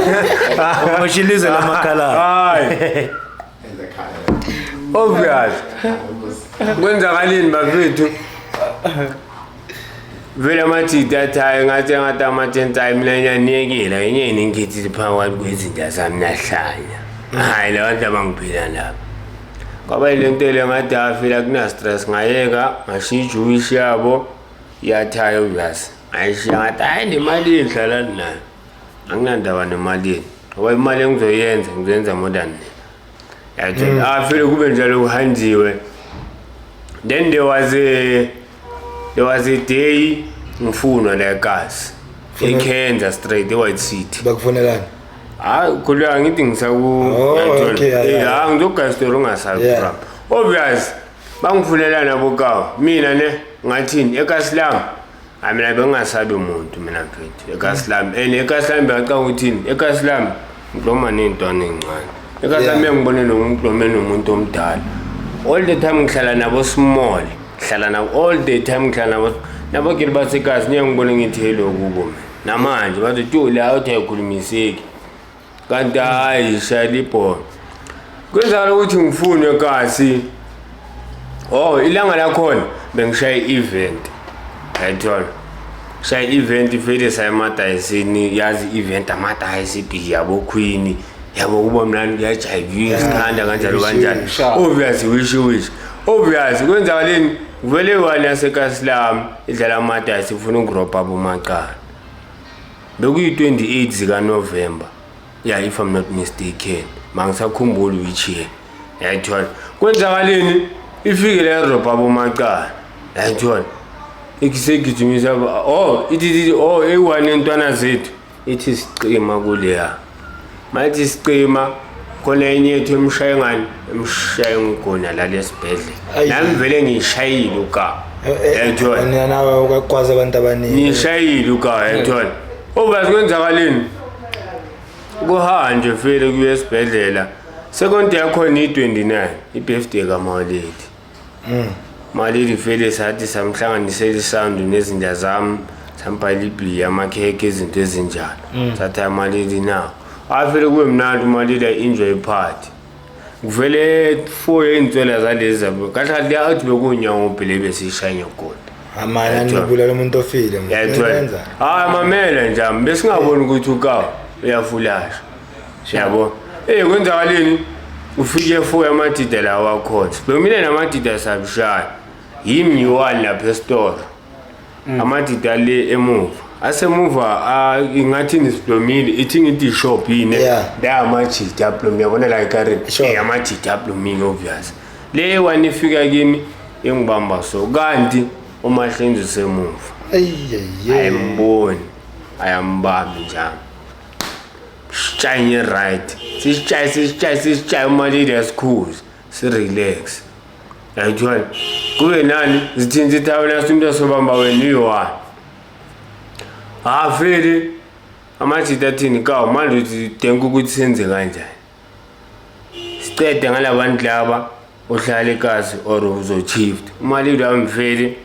Speaker 1: Umoshile izwe lamakhala.
Speaker 2: Hayi. Obvious. Kwenzakaleni bafethu? Vele amathidi athi hayi ngathi ngathi amathenti hayi mina ngiyaniyekela ngenye ningithi phakathi kwezinja zami nahlanya. Hayi la bantu abangiphila nabo. Kwaba yile nto le ngathi afila kuna stress ngayeka ngashiya iJewish yabo yathi hayi obvious. Ngayishiya ngathi hayi nemali idlala nayo. Anginandaba nemali ngoba imali engizoyenza ngizoyenza more than nina. Yathola afile kube njalo kuhanjiwe. Then there was a day ngifunwa la eKasi. eKenza straight eWhite City.
Speaker 1: Bakufonelani?
Speaker 2: Hayi khuleka ngithi ngisaku
Speaker 1: Oh,
Speaker 2: yathola.
Speaker 1: okay, yeah.
Speaker 2: Hayi ngizogaya story ungasabi bro. Obvious bangifunela nabo kawo. Mina ne ngathini ekasi lami. Hayi mina bengingasabi umuntu mina mfethu ekasi lami. And ekasi lami bengicabanga ukuthini? Ekasi lami ngihloma ney'ntwana ey'ncane. Ekasi lami ngibone nomhlome nomuntu omdala. All the time ngihlala nabo small. Ngihlala nabo all the time ngihlala nabo nabo gili basekasi niye ngibone ngithi hello kubo mina. Namanje bathi tu la uthi ayikhulumiseki. Kanti hayi shayela ibhola. Kwenzakala ukuthi ngifunwe kasi. Oh ilanga lakhona bengishaya i-event. Ayithola. Shaya i-event vele saya emadayisini yazi event amadayisi ibhizi yabo queen yabo kuba mnandi kuyajayiviwa sikhanda kanjalo kanjalo. Obvious wish wish. Obvious kwenzakaleni vele wani yasekasi lami idlala amadayisi ifuna ukurobha abomacala. Bekuyi-28 zika November. Yeah, if I'm not mistaken. Mangisakhumbuli which year. Yayithola. Kwenzakaleni ifike le robha abomacala. Yayithola. Ikisegijimisa oh ithi oh eyi-one yentwana zethu ithi sicima kuleya. Mayithi sicima khona enye yethu emshaye ngani emshaye ngigona la lesibhedlela.
Speaker 1: Ayi.
Speaker 2: Nami vele ngiyishayile uka. Yayithola.
Speaker 1: Wena nawe ukwakwazi abantu abaningi.
Speaker 2: Ngishayile uka yayithola. Obazi kwenzakaleni? Kuhanjwe vele kuye esibhedlela. Second yakhona i-29 i-birthday kaMawaledi. Maledi vele sathi samhlanganisela isound nezinja zami sambhala ibhiya amakhekhe izinto ezinjalo. Sathi amaledi nawo. Afele kube mnandi umaledi enjoy party. Kuvele 4 yey'nswela zalezi zabo. Kahle kahle athi bekunyawo phela besishaya ngegodi.
Speaker 1: Amanye anibulala umuntu ofile.
Speaker 2: Yayithola.
Speaker 1: Yenza.
Speaker 2: Hayi mamela nje besingaboni ukuthi ukaw uyafulasha. Yabo. Kwenzakaleni? Ufike 4 yamadida lawa akhona. Sibhemile namadida sabishaya. Yimi ngiwani lapha esitolo. Amadida le emuva. Asemuva ingathi nisiblomile ithi ngithi shop yini. La amajida ablomile yabona la ekareni. Amajida ablomile obvious. Le one ifika kimi ingibamba so kanti umahlenzi semuva. Ayimboni. Ayambambi njalo. Sitshaye right. Sisitshaye sisitshaye sisitshaye umalile yasikhuza. Si relax. Ayithola. Kube nani zithinta ithawula umuntu asobamba wena uyi-one. Afele amajita athini kawu manje uthi denka ukuthi senze kanjani. Sicede ngalabantu laba ohlala ekasi or uzo-shift. Umalile wami vele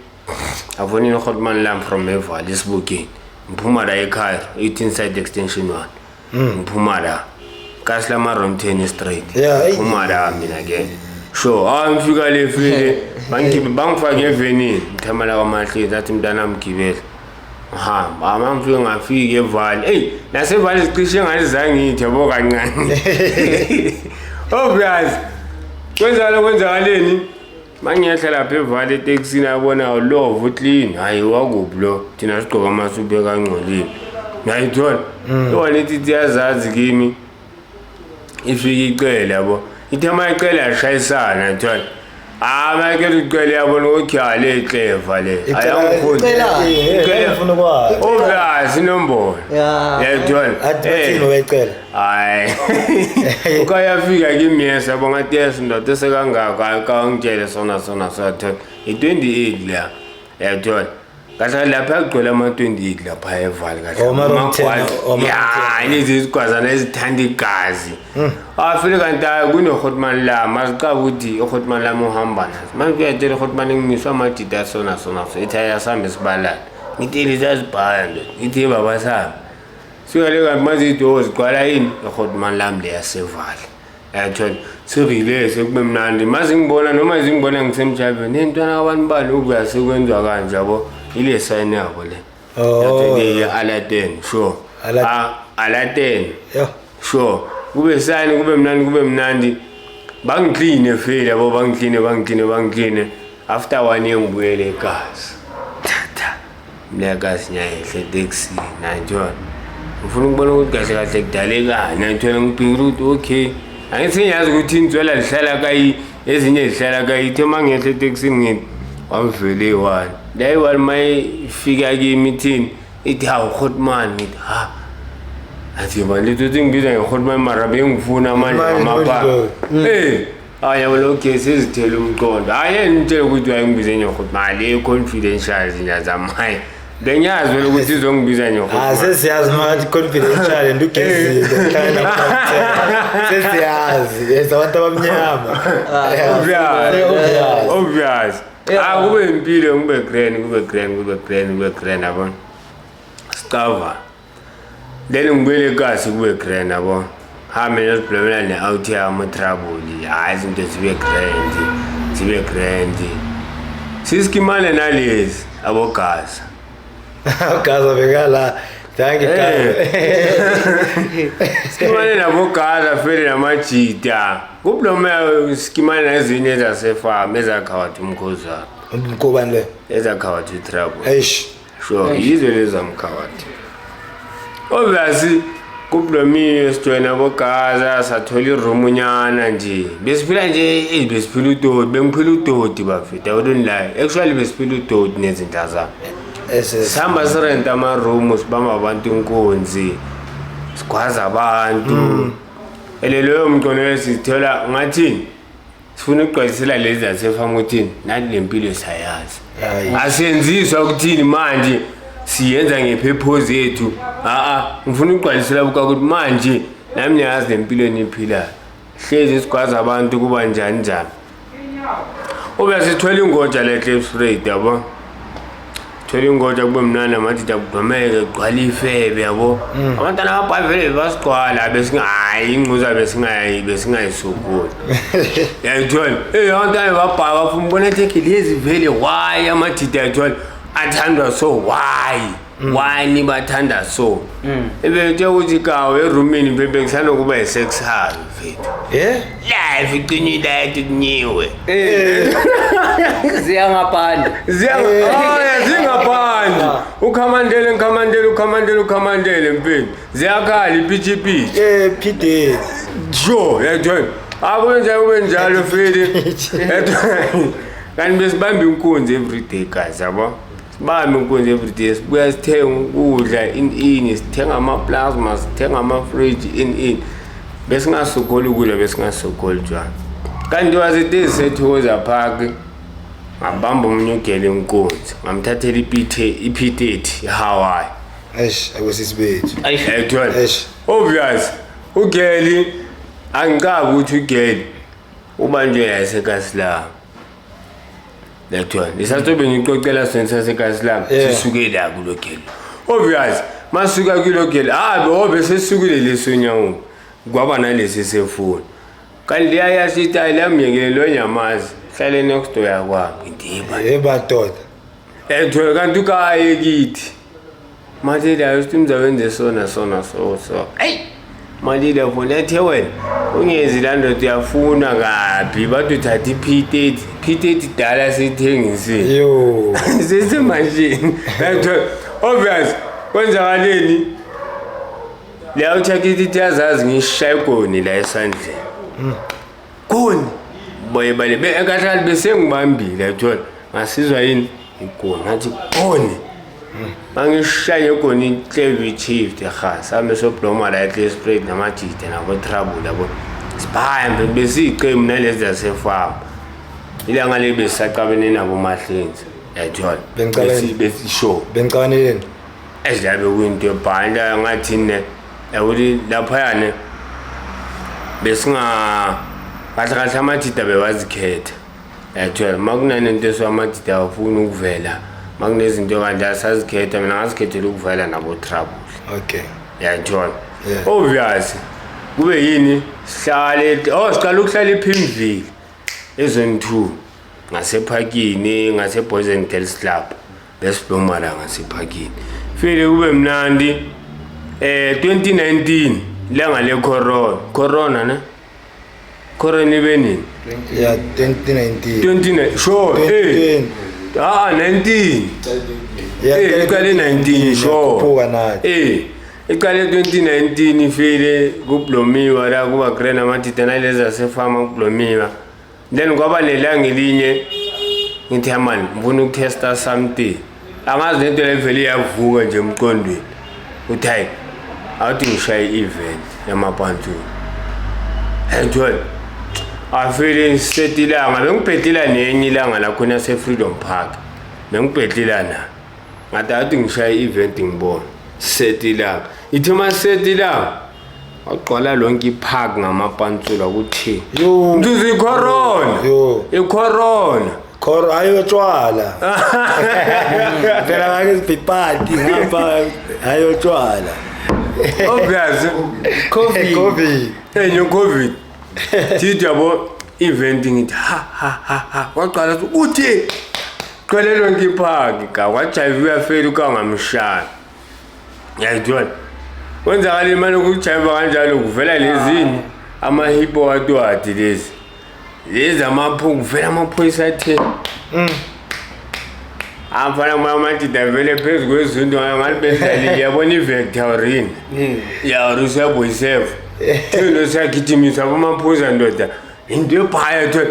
Speaker 2: afonile uhotman lam from eVali esibukeni. Ngiphuma la ekhaya 18 side extension 1. Ngiphuma la. Kasi lama round 10 straight. Ngiphuma la mina ke. Sure, ngifika le file bangikhiphe bangifake evenini. Ngithamala kwamahlezi athi mntana mgibele. Ngihamba, ama ngifike ngafika eVali. Ey, naseVali sicishe ngalizange ngithi yabo kancane. Obvious. Kwenzakala kwenzakaleni? Mangiyehla lapha eVali etekisini abona love uclean. Hayi wakuphi lo? Thina sigqoka amasuphe kangcolile. Ngayithola. Iwona ithi iyazazi kimi. Ifike icele yabo. Ithe mayicele yashayisana yathola. Mayicele icele yabona ukuthi le clever le. Ayangifuni.
Speaker 1: Icela ngifuna ukwazi.
Speaker 2: Obvious inombolo. Yayithola.
Speaker 1: Athi bathini wayicela?
Speaker 2: Hayi. Ukayafika kimi yes yabo ngathi yes ndoda esekangaka hayi kangitshele sona sona sona i-28 la. Yayithola. Kahle lapha kugcwele ama-28 lapha eVali kahle.
Speaker 1: Oma round 10, oma round
Speaker 2: Ya, lezi zigwazana ezithanda igazi. Afike kanti hayi kunohotman lami aziqaba ukuthi uhotman lami uhamba nazo. Manje uyatshela uhotman ngimiswa amadida sona sona so ithi ayasambe sibalane. Ngithi lizazibhaya ndoda. Ngithi baba sami. Suka le kanti manje idoors zigcwala yini? Ehotman lami leyasevala. Yathola serile sekube mnandi. Maze ngibona noma zingibona ngisemjabeni. Nentwana kabantu bani ukuya sekwenziwa kanje yabo. Ile sign yabo le.
Speaker 1: Oh.
Speaker 2: Yathi Aladdin, sure. Ah, Aladdin.
Speaker 1: Yeah.
Speaker 2: Sure. Kube sign kube mnandi kube mnandi. Bangikline fela yabo bangikline bangikline bangikline. After one year ngibuyele ekhaya. Thatha. Mina kasi ngiyayehle etekisini nayithola. Ngifuna ukubona ukuthi kahle kahle kudalekani nayithola ngibhekile ukuthi okay. Angithi ngiyazi ukuthi inzwela lihlala kayi ezinye zihlala kayi ithe uma ngehla etekisini ngithi wamvele eyi-one. La eyi-one uma ifika kimi ithini ithi hawu hotman ngithi ha. Athi manje uthi ngibiza nge-hotman mara bengifuna manje
Speaker 1: Manje
Speaker 2: ngamapha.
Speaker 1: manje.
Speaker 2: Eh hayi yabo lo gesi izithela umqondo. Hayi ngitshela ukuthi wayengibize nge-hotman le confidential zinja zami. Hayi bengiyazi vele ukuthi izongibiza
Speaker 1: Ah
Speaker 2: nge-hotman.
Speaker 1: sesiyazi manje confidential and ugezile hlangana nabantu. Sesiyazi, yes abantu abamnyama.
Speaker 2: Obvious.
Speaker 1: Obvious.
Speaker 2: Obvious.
Speaker 3: Yeah.
Speaker 2: Ah kube impilo kube grand kube grand kube grand kube grand yabo. Sicava. Then ngibuyele kasi kube grand yabo. Hambe nesiblomela ne-out yami trouble. Hayi izinto zibe grand. Zibe grand. Sisikimane nalezi abogaza.
Speaker 1: Gaza bekala. Thank you
Speaker 2: Eh.
Speaker 1: guys.
Speaker 2: Sikimane nabogaza fele namajita. Kublomela sikimane nezinye ezasefarm ezakhawatha umkhozana.
Speaker 1: Umkobani le.
Speaker 2: Ezakhawatha i-trouble.
Speaker 1: Eish.
Speaker 2: Sure, yizo lezamkhawatha. Obviously kublomiwe sijoyina bogaza sathola iroom nyana nje. Besiphila nje eh besiphila udoti, bengiphila udoti bafethu. I wouldn't lie. Actually besiphila udoti nezinto zami.
Speaker 1: Ese
Speaker 2: Sihamba sirenta ama-room sibamba abantu inkunzi. Sigwaza abantu. Ele loyo mqondo esithola ngathini? Sifuna ukugcwalisela lezi zasefamu ukuthini? Nathi lempilo sayazi.
Speaker 1: Hayi.
Speaker 2: Asenziswa ukuthini manje siyenza ngephepho zethu. A ngifuna ukugcwalisela buka ukuthi manje nami ngiyazi lempilo eniphilayo. Hlezi sigwaza abantu kuba njani njani. Ube sithola ingoja le Cliffsfred yabo. Thola ingoja kube mnandi amadida kugqemeke kugcwala ifebe yabo. Abantwana ababhavele basigcwala besingayi ingquza besingayi besingayisukuli. Yayithola. Eh abantwana babhaka bafuna ubona ukuthi lezi vele why amadida yayithola athandwa so why? Why nibathanda so? Ebethe ukuthi kawe erumini bebe ngisanokuba yi-sex house mfethu.
Speaker 1: Yeah.
Speaker 2: Life iqinile light kunyiwe.
Speaker 3: Ziya ngaphandle.
Speaker 2: Zingaphandle. Ukhamandele ngikhamandele ukhamandele ukhamandele mfethu. Ziyakhala ipitshi-pitshi.
Speaker 1: Eh PD.
Speaker 2: Sure, yayithola. Akwenza kube njalo feli. Kanti besibamba inkunzi every day guys yabo. Sibambe inkunzi every day sibuya sithenga ukudla in in sithenga ama-plasma sithenga ama-fridge in in. Besingasokoli ukudla besingasokoli tshwala. Kanti wasethi sethokoza park ngabamba omunye ugele inkunzi ngamthathela i-P30 iHawaii.
Speaker 1: Eish akusisibethu.
Speaker 2: Yayithola.
Speaker 1: Eish.
Speaker 2: Obvious. Ugeli angicabi ukuthi ugeli ubanjwe yasekasilam. Yayithola. Lesathobe ngixoxela sona sasekasilam
Speaker 1: Yeah.
Speaker 2: sisuke la kulo geli. Obvious. Masuka kulo geli ah obe sesukile lesonyawo. Kwaba nalesi sefoni. Kanti liya yasithi ayilambekile lo nyamazi. Hlale next door yakwami. Ngithi
Speaker 1: Eh madoda.
Speaker 2: Yayithola kanti ukaye kithi. Manje la uthi umzawenze sona sona so so. Hey! Manje la fona ethe wena ungenzi la ndoda uyafuna kabi bathi uthatha i-P30 P30 dala siyithengisile.
Speaker 1: Yo.
Speaker 2: Sesemashini. Yayithola obvious kwenzakaleni? La uthakhithi ithi yazazi ngishaya igoni la esandleni. Goni. Boye bale be kahle bese ngibambile yayithola. Ngasizwa yini? Igoni ngathi goni. Mangishaya igoni inhlebe chief ha same sobloma la eClay namajide nabo trouble yabo. Sibhaya besiqembu nalezi zasefarm. Ilanga leli besaqabene nabo Mahlenzi. Yayithola.
Speaker 1: Bengicabene.
Speaker 2: Besi show.
Speaker 1: Bengicabaneleni.
Speaker 2: Edlabe kuyinto ebhanda ngathi ne yakuthi laphayana besinga kahle kahle amajida bewazikhetha. Yayithola makunanento eso amajida awafuni ukuvela Makunezinto kanje sazikhetha, mina ngazikhethela ukuvala nabo trouble.
Speaker 1: Okay.
Speaker 2: Yayithola.
Speaker 1: Yeah.
Speaker 2: Obvious. Kube yini? Sihlale, oh, siqala ukuhlala ePimville. Ezone 2 ngasephakini, ngase Boys and Girls Club. Besibloma la ngasephakini. Fike kube mnandi. 2019 ilanga le corona. Corona ne? Corona ibe nini?
Speaker 1: Yeah, 2019.
Speaker 2: 29, sure.
Speaker 1: 2020.
Speaker 2: Ah, 19.
Speaker 1: Yeah,
Speaker 2: Iqale 19, sure.
Speaker 1: Yakhuphuka nathi.
Speaker 2: Iqale 2019 ifile kublomiwa la kuba grand amatita nalezi zasefama kublomiwa. Then kwaba nelanga elinye ngithi man ngifuna ukutesta something. Angazi lento le vele iyavuka nje emqondweni. Uthi hayi awuthi ngishaye i-event yamapantsula. Hey, afile set ilanga bengibhedlela nenye ilanga la khona se Freedom Park. Bengibhedlela na. Ngathi athi ngishaye i-event ngibona. Set ilanga. Ithe ma set ilanga wagcwala lonke ipark ngamapantsula kuthi.
Speaker 1: Yo.
Speaker 2: Mzuzu icorona.
Speaker 1: Yo.
Speaker 2: Icorona.
Speaker 1: Khoro hayi otshwala. Phela ngake sibhipati ngapha hayi otshwala.
Speaker 2: Obvious.
Speaker 3: Covid.
Speaker 1: Covid.
Speaker 2: Enye Covid. Thithi yabo event ngithi ha ha ha ha waqala uthi qale lonke ipark ka wajive uyafela ukangamshaya. Yayithola. Kwenzakala imali ukujiva kanjalo kuvela lezini ama-hippo watwadi lezi. Lezi amaphu kuvela amaphoyisa athe. Amfana amajida vele phezu kwezinto ngathi bedlalile yabona i-Victorine. Ya usiyabuyiseva. Thina siyagijimisa abamaphoyisa ndoda. Into ebhaya thola.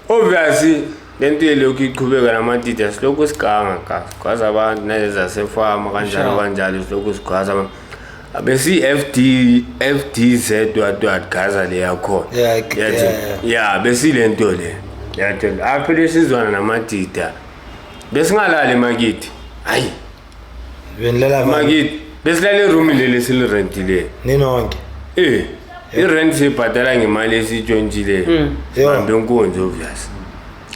Speaker 2: Obviously lento ilokhu iqhubeka namatida silokhu siganga ka. Sigwaza abantu nalezi zasefama kanjalo kanjalo silokhu sigwaza abantu. Besi FD FDZ watwat gaza le yakhona.
Speaker 1: Yeah,
Speaker 2: Yeah, besilento le. Yathola. Aphela sizwana namatida. Besingalali emakithi. Hayi,
Speaker 1: Benilala
Speaker 2: emakithi. Besilala eroom leli silirentile.
Speaker 1: ninonke.
Speaker 2: I-rent siyibhadala ngemali esiyitshontshile.
Speaker 1: Yo.
Speaker 2: Hambe inkonzo obvious.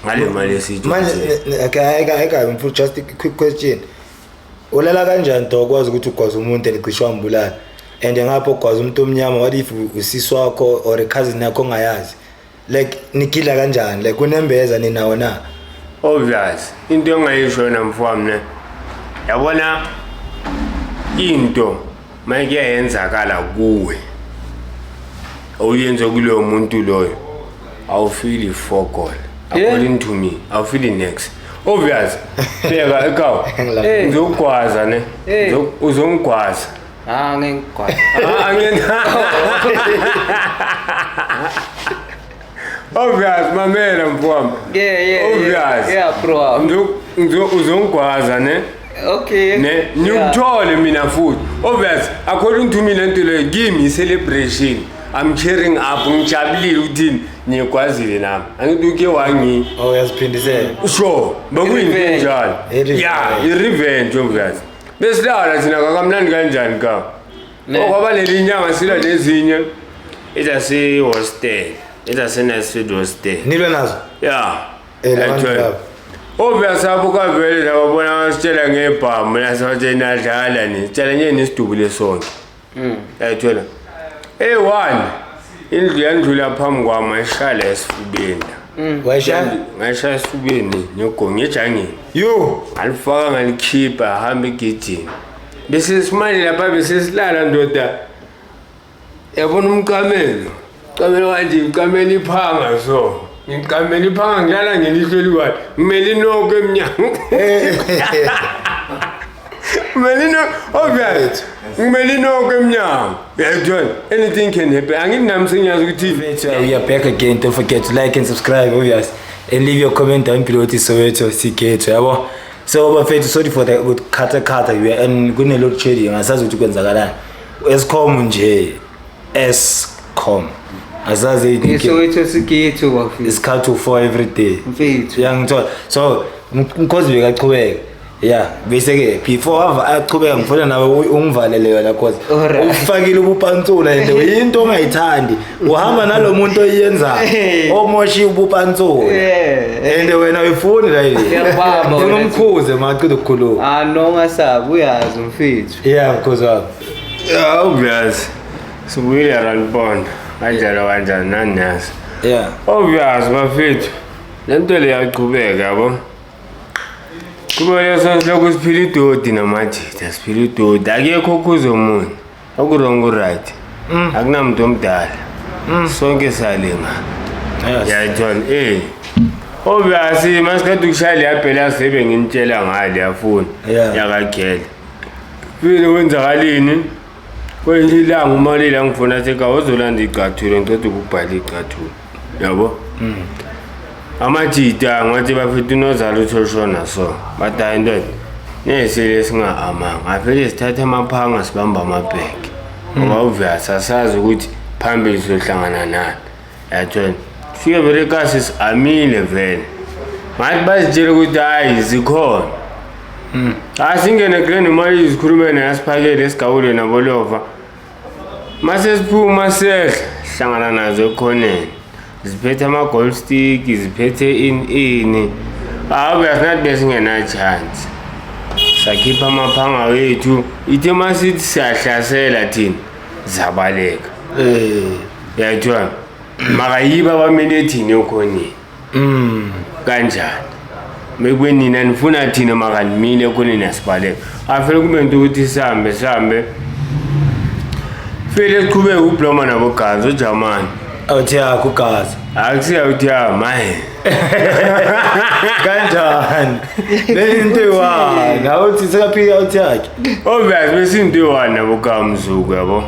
Speaker 2: Ngale mali
Speaker 1: Manje
Speaker 2: esiyitshontshile.
Speaker 1: okay, okay, mfowethu, just a quick question. Ulala kanjani dog kwazi ukuthi ugwaza umuntu elicishwa ambulala? And ngapho ugwaza umuntu omnyama, what if usisi wakho or a cousin yakho ongayazi? Like nigidla kanjani? Like kunembeza ninawo na?
Speaker 2: Obvious. Into engayisho yona mfowami ne. Yabona into mayike yenzakala kuwe. Awuyenze kuloyo muntu loyo. Awufeel ifokol. According to me, awufeel next. Obvious. Bheka ekawu.
Speaker 3: Eh.
Speaker 2: Ngizokugwaza ne.
Speaker 3: Eh.
Speaker 2: Uzongigwaza.
Speaker 3: Ah, ngengigwaza.
Speaker 2: Ah, angena. Obvious mamela mfowami.
Speaker 3: Yeah.
Speaker 2: Obvious.
Speaker 3: Yeah, bro.
Speaker 2: Uzongigwaza ne.
Speaker 3: Okay.
Speaker 2: Ne, ngikuthole mina futhi. Obvious, according to me lento leyo kimi celebration. I'm cheering up, ngijabulile ukuthi ngiyagwazile nami. Angithi uke wangi
Speaker 1: Oh, uyaziphindisela.
Speaker 2: Sure, bekuyinto
Speaker 3: I-revenge.
Speaker 2: enjalo.
Speaker 1: I-revenge.
Speaker 2: Yeah, i-revenge obvious. Besilala thina kakamnandi kanjani ka?
Speaker 3: Ne.
Speaker 2: Okwaba leli nyanga sila lezinye ezase hostel, ezase Nicefield hostel.
Speaker 1: Nilwe nazo?
Speaker 2: Yeah.
Speaker 1: Labantu
Speaker 2: Actually.
Speaker 1: laba.
Speaker 2: Obvious abo kavele lababona basitshela ngebhamu nasabathe nadlala ni. Sitshela nje nesidubule sonke. Yayithola. Eyi-one indlu yandlula phambi kwami ayishaya esifubeni.
Speaker 1: Wayishaya?
Speaker 2: Ngayishaya esifubeni ngegongi ejangeni.
Speaker 1: Yo.
Speaker 2: Ngalifaka ngalikhipha hamba igijima. Bese simanje lapha bese silala ndoda. Yabona umqamelo. Umqamelo kanje umqamelo iphanga so. Ngiqamela iphanga ngilala ngelihlo eliyi-one. Ngimele inoko emnyango. Ngimele inoko obvious. Ngimele inoko emnyango. Uyayithola? Anything can happen. Angithi nami sengiyazi ukuthi
Speaker 1: We are back again. Don't forget to like and subscribe, obvious. And leave your comment down below to Soweto Siketho, yabo. So bafethu, sorry for the with khatha khatha, we are and kune load shedding, asazi ukuthi kwenzakalani. Eskom nje, Eskom. Asazi
Speaker 3: Soweto Siketho bafethu.
Speaker 1: It's cut to 4 every day.
Speaker 3: Mfethu.
Speaker 1: Uyangithola. So mkhozi bekaqhubeka. Yeah, bese ke before ava achubeka ngifuna nawe ungivalele yona cause
Speaker 3: Alright.
Speaker 1: ufakile ubupantsula and into ongayithandi uhamba nalomuntu oyenzayo omosha ubupantsula.
Speaker 3: Yeah.
Speaker 1: And wena uyifuni la yini?
Speaker 3: Uyakubamba wena.
Speaker 1: Ngimkhuze maqeda ukukhuluma.
Speaker 3: Ah no ungasabi uyazi mfethu.
Speaker 1: Yeah, mkhuze wami.
Speaker 2: Yeah, obvious. Sibuyile Randbond. Kanjalo kanjalo nani nazi.
Speaker 1: Yeah.
Speaker 2: Obvious bafethu. Le nto le yaqhubeka yabo. Kube leso silokhu siphila idodi namajita, siphila idodi. Akekho okhuza omunye. Oku-wrong ku-right. Akunamuntu omdala. Sonke siyalingana.
Speaker 1: Yes.
Speaker 2: Yayithona eh. Obvious masikade ukushaya leya phela sebe nginitshela ngayo leyafoni
Speaker 1: Yeah.
Speaker 2: yakagele. File kwenzakalini? Kwelinye ilanga umalile angifuna athi ekhaya uzolanda icathulo ngiceda ukubhala icathulo. Yabo? Amajita ngathi bafethu unozala uthi oshona so. Bathi hayi ndoda nesele singa-amanga. Avele sithathe amaphanga sibambe amabheke. Ngoba obvious asazi ukuthi phambili sizohlangana nani. Yathola. Fike vele kasi si-amile vele. Ngathi bazitshela ukuthi hhayi zikhona. Asingene kule noma izikhulume naye asiphakele esigawule nabolova. Mase siphuma sehla sihlangana nazo ekhoneni. Ziphethe ama-golf stick, ziphethe ini ini. Hawu sinathi besingena chance. Sakhipha amaphanga wethu. Ithe masithi siyahlasela thina zabaleka.
Speaker 1: Eh.
Speaker 2: Yayithola. Makayiba abamele thina ekhoneni. Kanjani? Mekube nina nifuna thina makanimile ekhoneni asibaleka. Afele kube into ukuthi sihambe sihambe. Fele siqhubeke ubloma nabogazi ujamani.
Speaker 1: Awuthi yakho ugazi.
Speaker 2: Akusiya uthi ya maye.
Speaker 1: Kanjani? Le into eyi-one. Awuthi sekaphika awuthi yakhe.
Speaker 2: Obvious besinto eyi-one nabogamzuku yabo.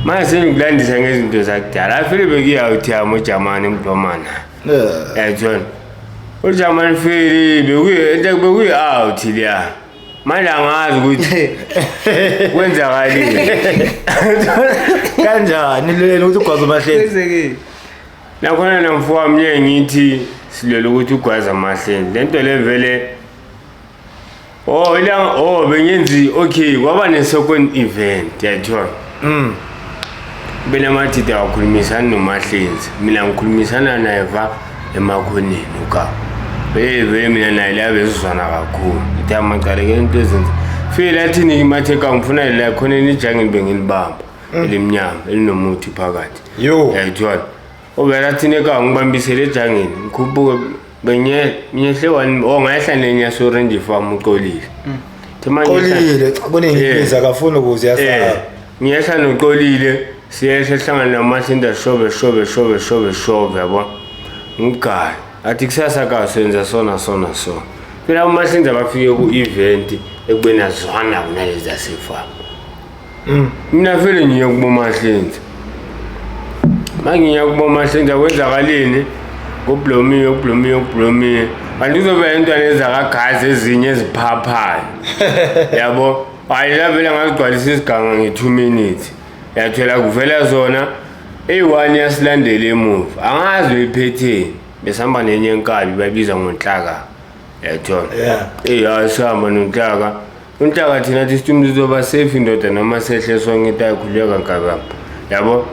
Speaker 2: Manje sengikulandisa ngezinto zakudala. Afele bekuya uthi yami ujamani ngibloma naye.
Speaker 1: Yeah.
Speaker 2: Yayithola. Ujamani feli bekuyi bekuyi out leya. Manje angazi ukuthi kwenzakalini.
Speaker 1: Kanjani lelo ukuthi ugwaza amahlezi?
Speaker 3: Kwenzekile.
Speaker 2: Nakhona namfowami ngiye ngithi silwela ukuthi ugwaza amahleni. Le nto le vele Oh ilanga oh bengenzi okay kwaba ne second event yayithola. Benamadida akhulumisana noMahlenzi. Mina ngikhulumisana naye va emakhoneni uka. Vele mina naye la besizwana kakhulu. Ithi amacala ke into ezenza. File athini imatheka ngifuna la khoneni ijangeni bengilibamba elimnyama elinomuthi phakathi.
Speaker 1: Yo.
Speaker 2: Yayithola. Obela thina ka ngibambisele ejangeni ngikhuphuke benye nyehle one oh ngayehla nenye sorange farm uqolile. Thi manje
Speaker 1: Qolile, kunengibiza akafuni ukuze yasaba.
Speaker 2: Ngiyehla noqolile siyehla hlangana namahlinda shobe shobe shobe shobe shobe yabo. Ngigaya athi kusasa ka senza sona sona so. Phela amahlinda bafike ku event ekubeni azwana kunalezi zasefarm. Mina vele ngiye kubo mahlinda. Mangiya kubo mahlinda kwenzakalini? Kublomiwe kublomiwe kublomiwe. Kanti kuzoba intwana ezakagazi ezinye eziphaphayo. Yabo. Hayi la vele ngazigcwalisa isiganga nge-2 minutes. Yathola kuvela zona eyi-one yasilandela emuva. Angazi beyiphetheni. Besihamba nenye inkabi bayibiza ngonhlaka. Yathola.
Speaker 1: Yeah.
Speaker 2: Eh hayi sihamba nonhlaka. Unhlaka thina athi sithi uzoba safe indoda noma sehle sonke into ayikhuleka nkabi yami. Yabo.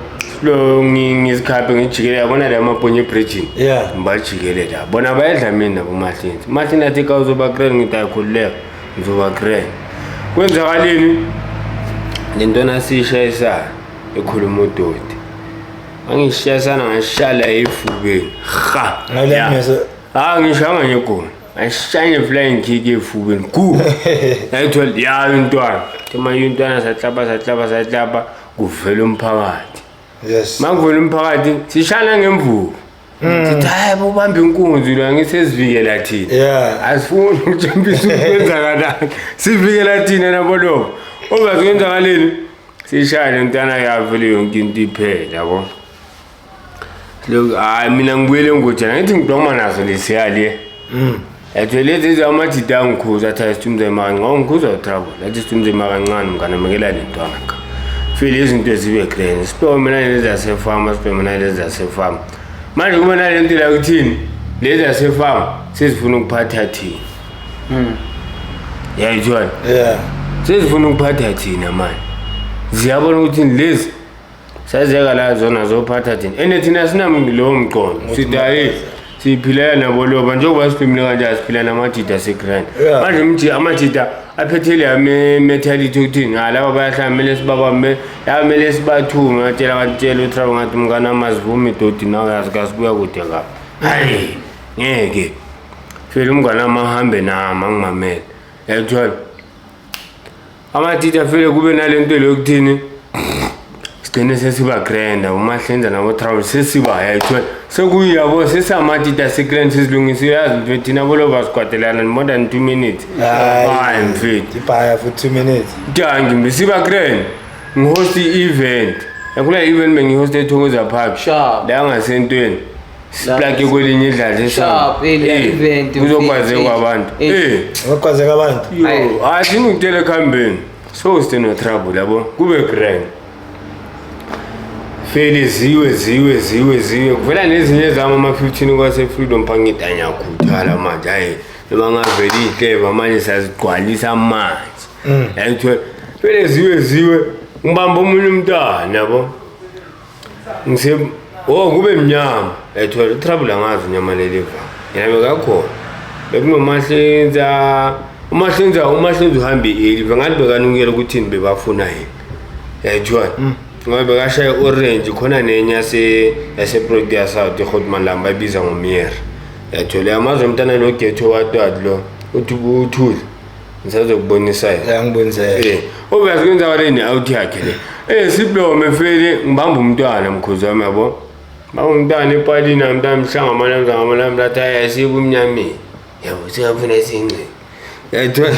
Speaker 2: Lo ngizikhaphe ngijikele yabona la mabhonye ebridgini.
Speaker 1: Yeah.
Speaker 2: Ngibajikele la. Bona bayadla mina nabo Mahlinzi. Mahlinzi athi ka uzoba grand ngithi ayikhululeka. Ngizoba grand. Kwenzakalini? Le ntwana siyishayisana ekhuluma udoti. Angishayisana ngashala efubeni. Ha.
Speaker 1: Ngale mese-
Speaker 2: Ah ngishanga ngegoli. Ngashaya nge-flying kick efubeni. Gu. Ngayithola ya intwana. Thema intwana sahlaba sahlaba sahlaba kuvela umphakathi.
Speaker 1: Yes.
Speaker 2: Makuvela umphakathi sishana ngemvubu. Sithi hayi bobamba inkunzi la ngisezivikela thina.
Speaker 1: Yeah.
Speaker 2: Asifuni ukujambisa ukwenzakalani. Sivikela thina nabolobo. Obazi kwenzakaleni? Sishaya lentwana yavele yonke into iphela yabo. Lokhu hayi mina ngibuyele engojana ngithi ngibloma nazo lesiya le. Yathi lezi amajita angikhuza athi ayisithi maka ngikhuza trouble. Athi sithi maka kancane mngane mekela le ntwana ka. Feel izinto ezibe grand. Sibheke mina lezi zasefama, sibheke mina lezi zasefama. Manje kuma nale nto la kuthini? Lezi zasefama sezifuna ukuphatha thina. Yayithola.
Speaker 1: Yeah.
Speaker 2: Sezifuna ukuphatha thina manje. Ziyabona ukuthi lezi sazeka la zona zophatha thina. Ene thina sinami lowo mqondo. Sithi hayi siphilela nabo loba njengoba siphimile kanje asiphila namajida asegrand.
Speaker 1: Yeah.
Speaker 2: Manje mji amajida aphethe le mentality yokuthi ha laba bayahlala kumele sibabambe laba kumele sibathume ngatshela ngatshela uTrevor ngathi mngane wami asivumi dodi nawe yazi kasibuya kude kabi. Hayi ngeke. Fela umngane wami ahambe nami angimamele. Yayithola. Amatita fele kube nalento le yokuthini sigcine sesiba grand umahlenza nabo travel sesiba yayithola sekuyabo sesamatita segrand sesilungisile yazi mfethu thina boloba sikwatelana more than 2 minutes. Hayi mfethu.
Speaker 1: Ibhaya for 2 minutes.
Speaker 2: Danki mbe siba grand ngihost i-event yakula i-event bengihost eThokoza Park
Speaker 3: Sharp.
Speaker 2: la ngasentweni siplake kwelinye idladla
Speaker 3: Sharp, le event,
Speaker 2: kuzokwazekwa
Speaker 3: mfethu.
Speaker 2: abantu
Speaker 3: Eh.
Speaker 2: eh.
Speaker 1: Ngokwazeka abantu.
Speaker 2: Yo, hayi ngikutshela ekuhambeni so site no trouble yabo kube grand fele ziwe ziwe ziwe ziwe kuvela nezinye zami ama-15 kwase-freedom park ngithi angiyakhuthala manje hayi noma ngavela iy'hleva manje siyazigcwalisa amanzi yayithola fele ziwe ziwe ngibamba omunye umntwana yabo ngise oh kube mnyama yayithola itrouble angazi inyama leli va yena bekakhona bekunomahlenza umahlenza umahlenza uhambe i-eliva ngathi bekanukela ukuthini bebafuna yena yayithola ngoba bekashaya i-orange khona nenye yaseprotea south ihotman lam bayibiza ngomyere yayithola yamazi umntana lo getho watwati lo uthi uthule ngisazokubonisa yena.
Speaker 1: Yeah, ngibonisa yena.
Speaker 2: Eh, obvious kwenzakaleni out yakhe le. Eh, siblome fele ngibamba umntwana mkhuzi wami yabo. Bamba umntwana epalini umntwana mhlanga amalamza ngamalamza athi hayi asibe umnyameni. Yabo singafuna since. Yayithola.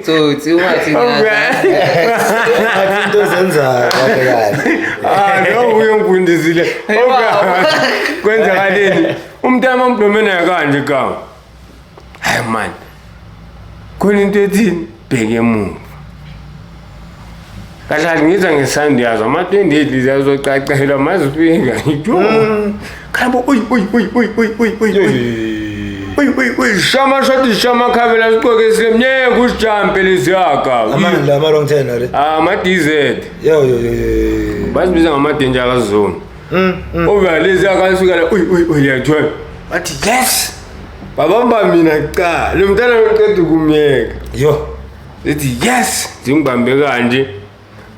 Speaker 3: Tsotsi ungathi ngiyazi.
Speaker 1: Ngathi into ozenzayo kahle kahle.
Speaker 2: Ah, no uyongifundisile. Obvious. Kwenzakaleni? Umntwana omblome naye kanje ka. Hayi man. Khona into ethini bheke emuva. Kahle ngiza ngesandi yazo ama-28 lizazocacela mazifika yo khabo uy uy uy uy uy uy uy uy uy uy shama shoti shama khabela siqoke silemnyeke usijampe leziyaka
Speaker 1: Amandla ama wrong turn are.
Speaker 2: ama-DZ
Speaker 1: Yo yo yo yo.
Speaker 2: bazibiza ngama-danger zone obva leziyaka sifika la uy uy uy yathola bathi yes babamba mina kuqala lo mntana ngiqeda ukumyeka.
Speaker 1: Yo.
Speaker 2: Zithi yes zingibambe kanje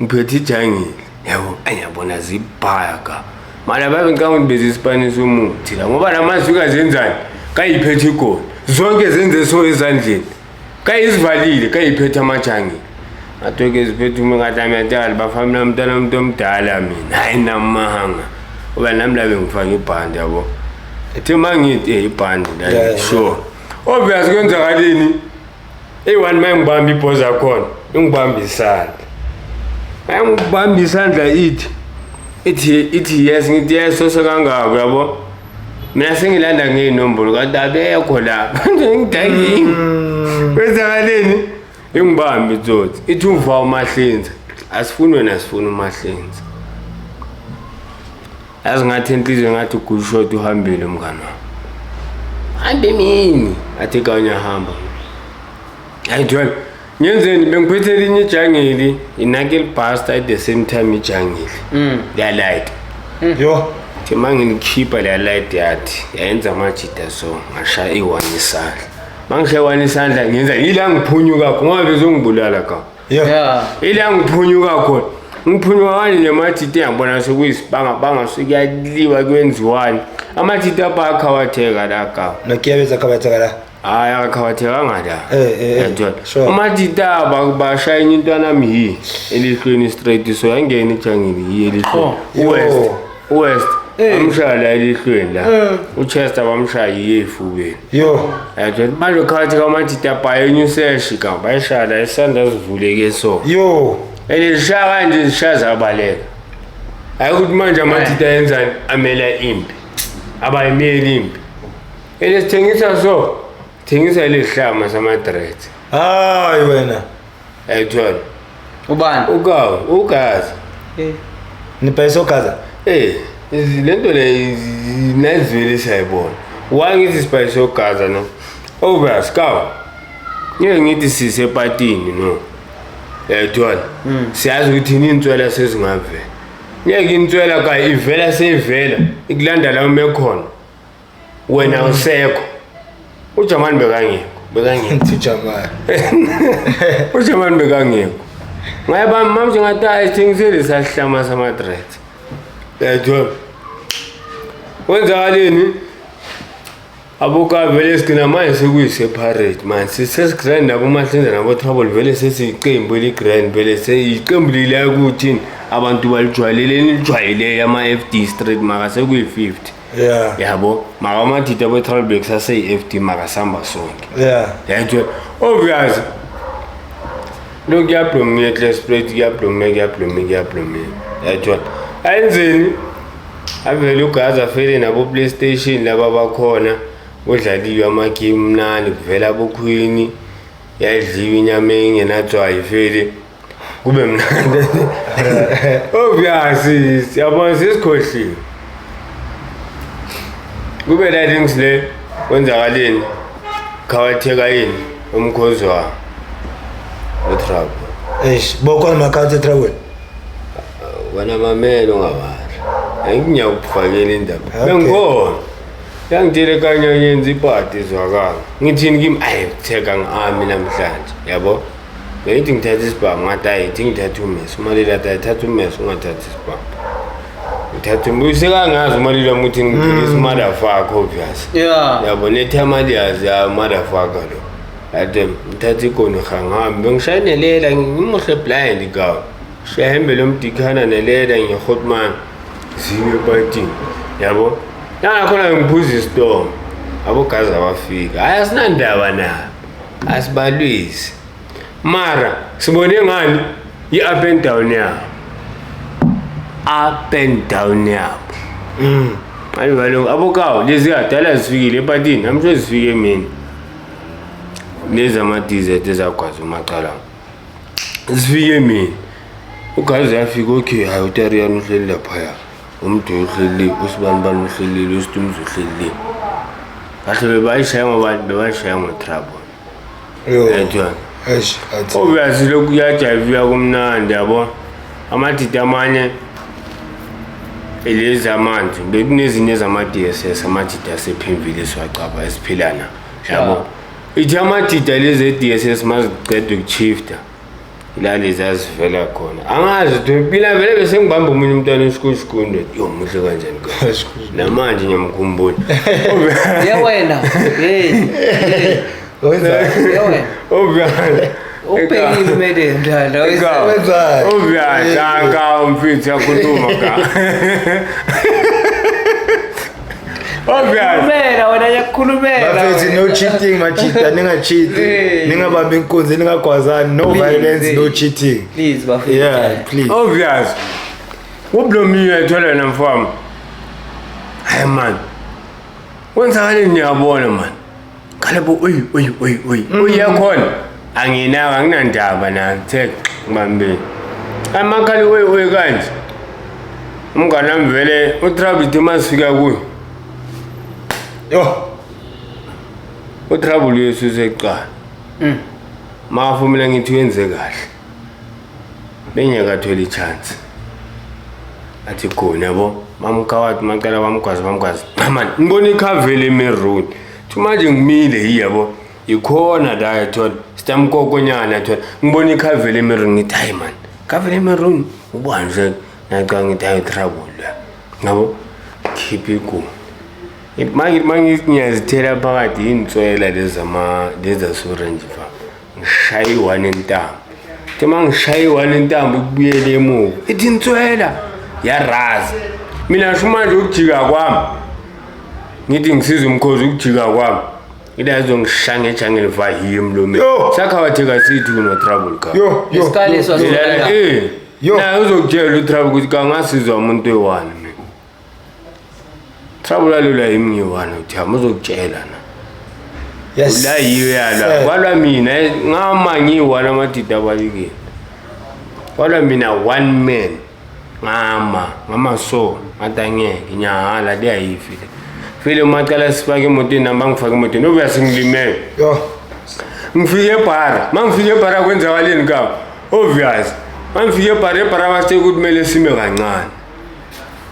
Speaker 2: ngiphethe ijangile yabo ayabona zibhaya ka mara babe ngicabanga ukuthi bezisipanisa umuthi la ngoba la mazifika zenzani kayiphethe igoli zonke zenze so ezandleni kayizivalile kayiphethe amajangile ngatoke ziphethe ume ngathi amyatshali bafamila mntana umuntu omdala mina hayi namanga ngoba nami la bengifake ibhandi yabo ethe ma ngithi ibhandi la
Speaker 1: Yeah, yeah.
Speaker 2: sure obvious kwenzakalini eyi-one ma ngibamba ibhoza khona ingibamba isandla ma ngibamba isandla ithi ithi ithi yes ngithi yes sose kangako yabo mina sengilanda ngey'nombolo kanti abekho la manje ngidakile kwenzakaleni ingibambe itsotsi ithi uva umahlinza asifuni wena sifuna umahlinza yazi ngathi enhliziyweni ngathi good shot uhambile mngani wami hambe mini athi kanye ahamba ayithola ngenzeni bengiphethe elinye ijangeli i-knuckle buster at the same time ijangeli liyalight
Speaker 1: Yo.
Speaker 2: thi ma ngilikhipha leya light yathi yayenza amajida so ngashaya i-one isandla ma ngishaya i-one isandla ngenza ila ngiphunyuka khona ngoba bezongibulala ka
Speaker 1: Yo.
Speaker 3: Yeah.
Speaker 2: ila ngiphunyuka khona ngiphunyuka kanje nje amajida engiyabona sekuyisibangabanga sekuyaliwa kwenziwani amajida apha akhawatheka la ka
Speaker 1: Nokuyabeza kabatheka la.
Speaker 2: hayi akakhawathekanga la
Speaker 1: Eh, sure.
Speaker 2: umajita bashaya enye intwana yi elihlweni straight so yangena ijangile yi elihlweni
Speaker 3: Oh.
Speaker 2: uwest
Speaker 1: Yo.
Speaker 2: uwest bamshaya la elihlweni la uchester bamshaya yiye efubeni
Speaker 1: Yo.
Speaker 2: yathola manje khawatheka amajita abhaye enye useshi ka bayishaya la isandla sivuleke so
Speaker 1: Yo.
Speaker 2: elishaya kanje zishaya zabaleka hayi ukuthi manje amajita ayenzani amela impi abayimeli impi elesithengisa so thengisa lesihlama samadred
Speaker 1: Hayi wena.
Speaker 2: ayithola
Speaker 3: Ubani?
Speaker 2: ukawu ugazi
Speaker 3: Eh.
Speaker 1: Nibhayisa ogaza.
Speaker 2: eh le nto le nazivele siyayibona why ngithi sibhayise ugaza no obvious kawu Ngeke ngithi sisepatini no. Yayithola. Siyazi ukuthi intswela sezingavela. Ngeke intswela ka ivela seyivela ikulanda la ume khona. Wena usekho. uJamani bekangekho, bekangekho.
Speaker 1: uJamani.
Speaker 2: uJamani bekangekho. Ngaye bami manje ngathi hayi sithengisele sahlama sama dreads. Yayithola. Kwenzakaleni? Aboka vele sigcina manje sekuyi-separate manje sesigrand nabomahlenza nabo-trouble vele sesiyiqembu eli-grand vele seyiqembu leliya kuthini abantu balijwayelele nilijwayeleyo ama-f d street maka sekuyi-50. Yabo maka amadida abo-trouble bekusaseyi-f d maka sihamba sonke. Yayithola obvious lokhu kuyablomeka Klesplate kuyablomeka kuyablomeka kuyablomeka yayithola ayenzeni avele ugaza afele nabo-playstation laba bakhona kudlaliwe amagame mnandi kuvela abokhwini yayidliwa inyama engenatswayi fele kube mnandi obvious siyabona sesikhohliwe kube la things le kwenzakaleni khawatheka yini umkhozi wami uTrouble.
Speaker 1: Eish, bokhona ma-account eTrouble.
Speaker 2: Wena mamela ungabali angiyakufakela indaba. Bengikhona yangitshele kanye yenza ipati izwakala ngithini kimi ayi theka ngi-ami namhlanje yabo bengithi ngithatha isibhamu ngathi ayi thi ngithatha umese umalile athi ayithatha umese ungathathi isibhamu ngithatha usekangazi umalile wami ukuthi ngiphilisa umadafaka obvious. Yabo nethamaliyazi ya umadafaka lo ade ngithatha ikoni ngihambe bengishayinelela ngimuhle blind gawo shayembe lo mdikhana nelela ngihotman ziwe epatini yabo nakhona ngiphuza isitomo abogazi abafika hayi asinandaba nabo asibalwisi mara sibone ngani i-up and down yabo up and down yabo. Manje balungu abokawo lezi kadala zifikile epatini I'm sure zifike emini lezi ama-dz ezagwaza umacala zifike emini ugazi yafika okay hayi utariyani uhleli laphaya umdu uhleli usibani bani uhlelile usitumzi uhlelile kahle bebayishaya ngobani bebayishaya ngo-trouble.
Speaker 1: Yo.
Speaker 2: Yayithola
Speaker 1: Eish, athi.
Speaker 2: Obviously lokhu kuyajayiviwa kumnandi yabo amadidi amanye lezi amanzi bekunezinye zama-D S S amadidi asephimvile esiwacaba esiphila na yabo ithi amadida lezi e-D S S maziceda ukushifta ila lezi azivela khona angazi ukuthi mina vele bese ngibamba omunye umntwana esikushikundo yo muhle kanjani ka namanje ngiyamkhumbula.
Speaker 3: Ye wena. Hey.
Speaker 1: Wenzani?
Speaker 3: Ye wena.
Speaker 2: Obvious.
Speaker 3: Ubhekile umele ndala.
Speaker 1: Wenzani?
Speaker 2: Obvious aka umfithu yakhuluma ka. Obvious.
Speaker 3: Khulumela wena yakukhulumela.
Speaker 1: Bafethu no cheating machita ninga-cheat
Speaker 3: Hey.
Speaker 1: ningabambi inkunzi ningagwazani no
Speaker 3: Please,
Speaker 1: violence
Speaker 3: hey.
Speaker 1: no cheating.
Speaker 3: Please bafethu.
Speaker 1: Yeah, please.
Speaker 2: Obvious. Ublomiwe ethola yena mfowami. Hayi man. Kwenzakaleni ngiyabona man. Khalebo uyi uyi uyi uyi. Uyakhona. Anginaka anginandaba na ngithe ngibambile. Amakhali uyi uyi kanje. Umngane wami vele uTrouble masifika kuyo.
Speaker 1: Yo.
Speaker 2: uTrouble uyesuse kuqala. Mafumile ngithi wenze kahle. Bengiyakatholi chance. Athi khona yabo mamkhawathi macala bamgwazi bamgwazi. Man ngibona ikhavele emeruni. Thi manje ngimile yabo. Ikhona la yathola sitamkokonyana thola ngibona ikhavele emeruni ngithi hayi man khavele emeruni ubanje naca ngithi hayi trouble la. Yabo khipha igumi. Manje manje ngiyazithela phakathi inswela lezi ama lezi orange fa. Ngishaya i-one entambo. Thi mangishaya i-one entambo ikubuyele emuva. Ithi inswela yaraza. Mina ngisho manje ukujika kwami. Ngithi ngisiza umkhozi ukujika kwami. Ila izongishaya ngejangele vahiye emlomeni.
Speaker 1: Yo.
Speaker 2: Sakhawatheka sithi kuno trouble ka.
Speaker 1: Yo, yo.
Speaker 3: Isikali
Speaker 1: yo,
Speaker 3: swazi-
Speaker 2: Eh.
Speaker 1: Yo.
Speaker 2: Naye uzokutshela uTrouble ukuthi kangasizwa umuntu oyi-one mina. Trouble alula yimi ngiyi-one uthi hamba uzokutshela na.
Speaker 1: Yes.
Speaker 2: La yiyo yala.
Speaker 1: Sir.
Speaker 2: Kwalwa mina ngama ngiyi-one amadida abalekile. Kwalwa mina one man. Ngama, ngama so, ngathi angeke ngiyahala liyayifi le. File macala sifake emotweni nami bangifake emotweni obvious ngilimele.
Speaker 1: Yo.
Speaker 2: Ngifike ebhara, mangifike ebhara kwenzakaleni ka? Obvious. Mangifike ebhara, ebhara basithe ukuthi kumele sime kancane.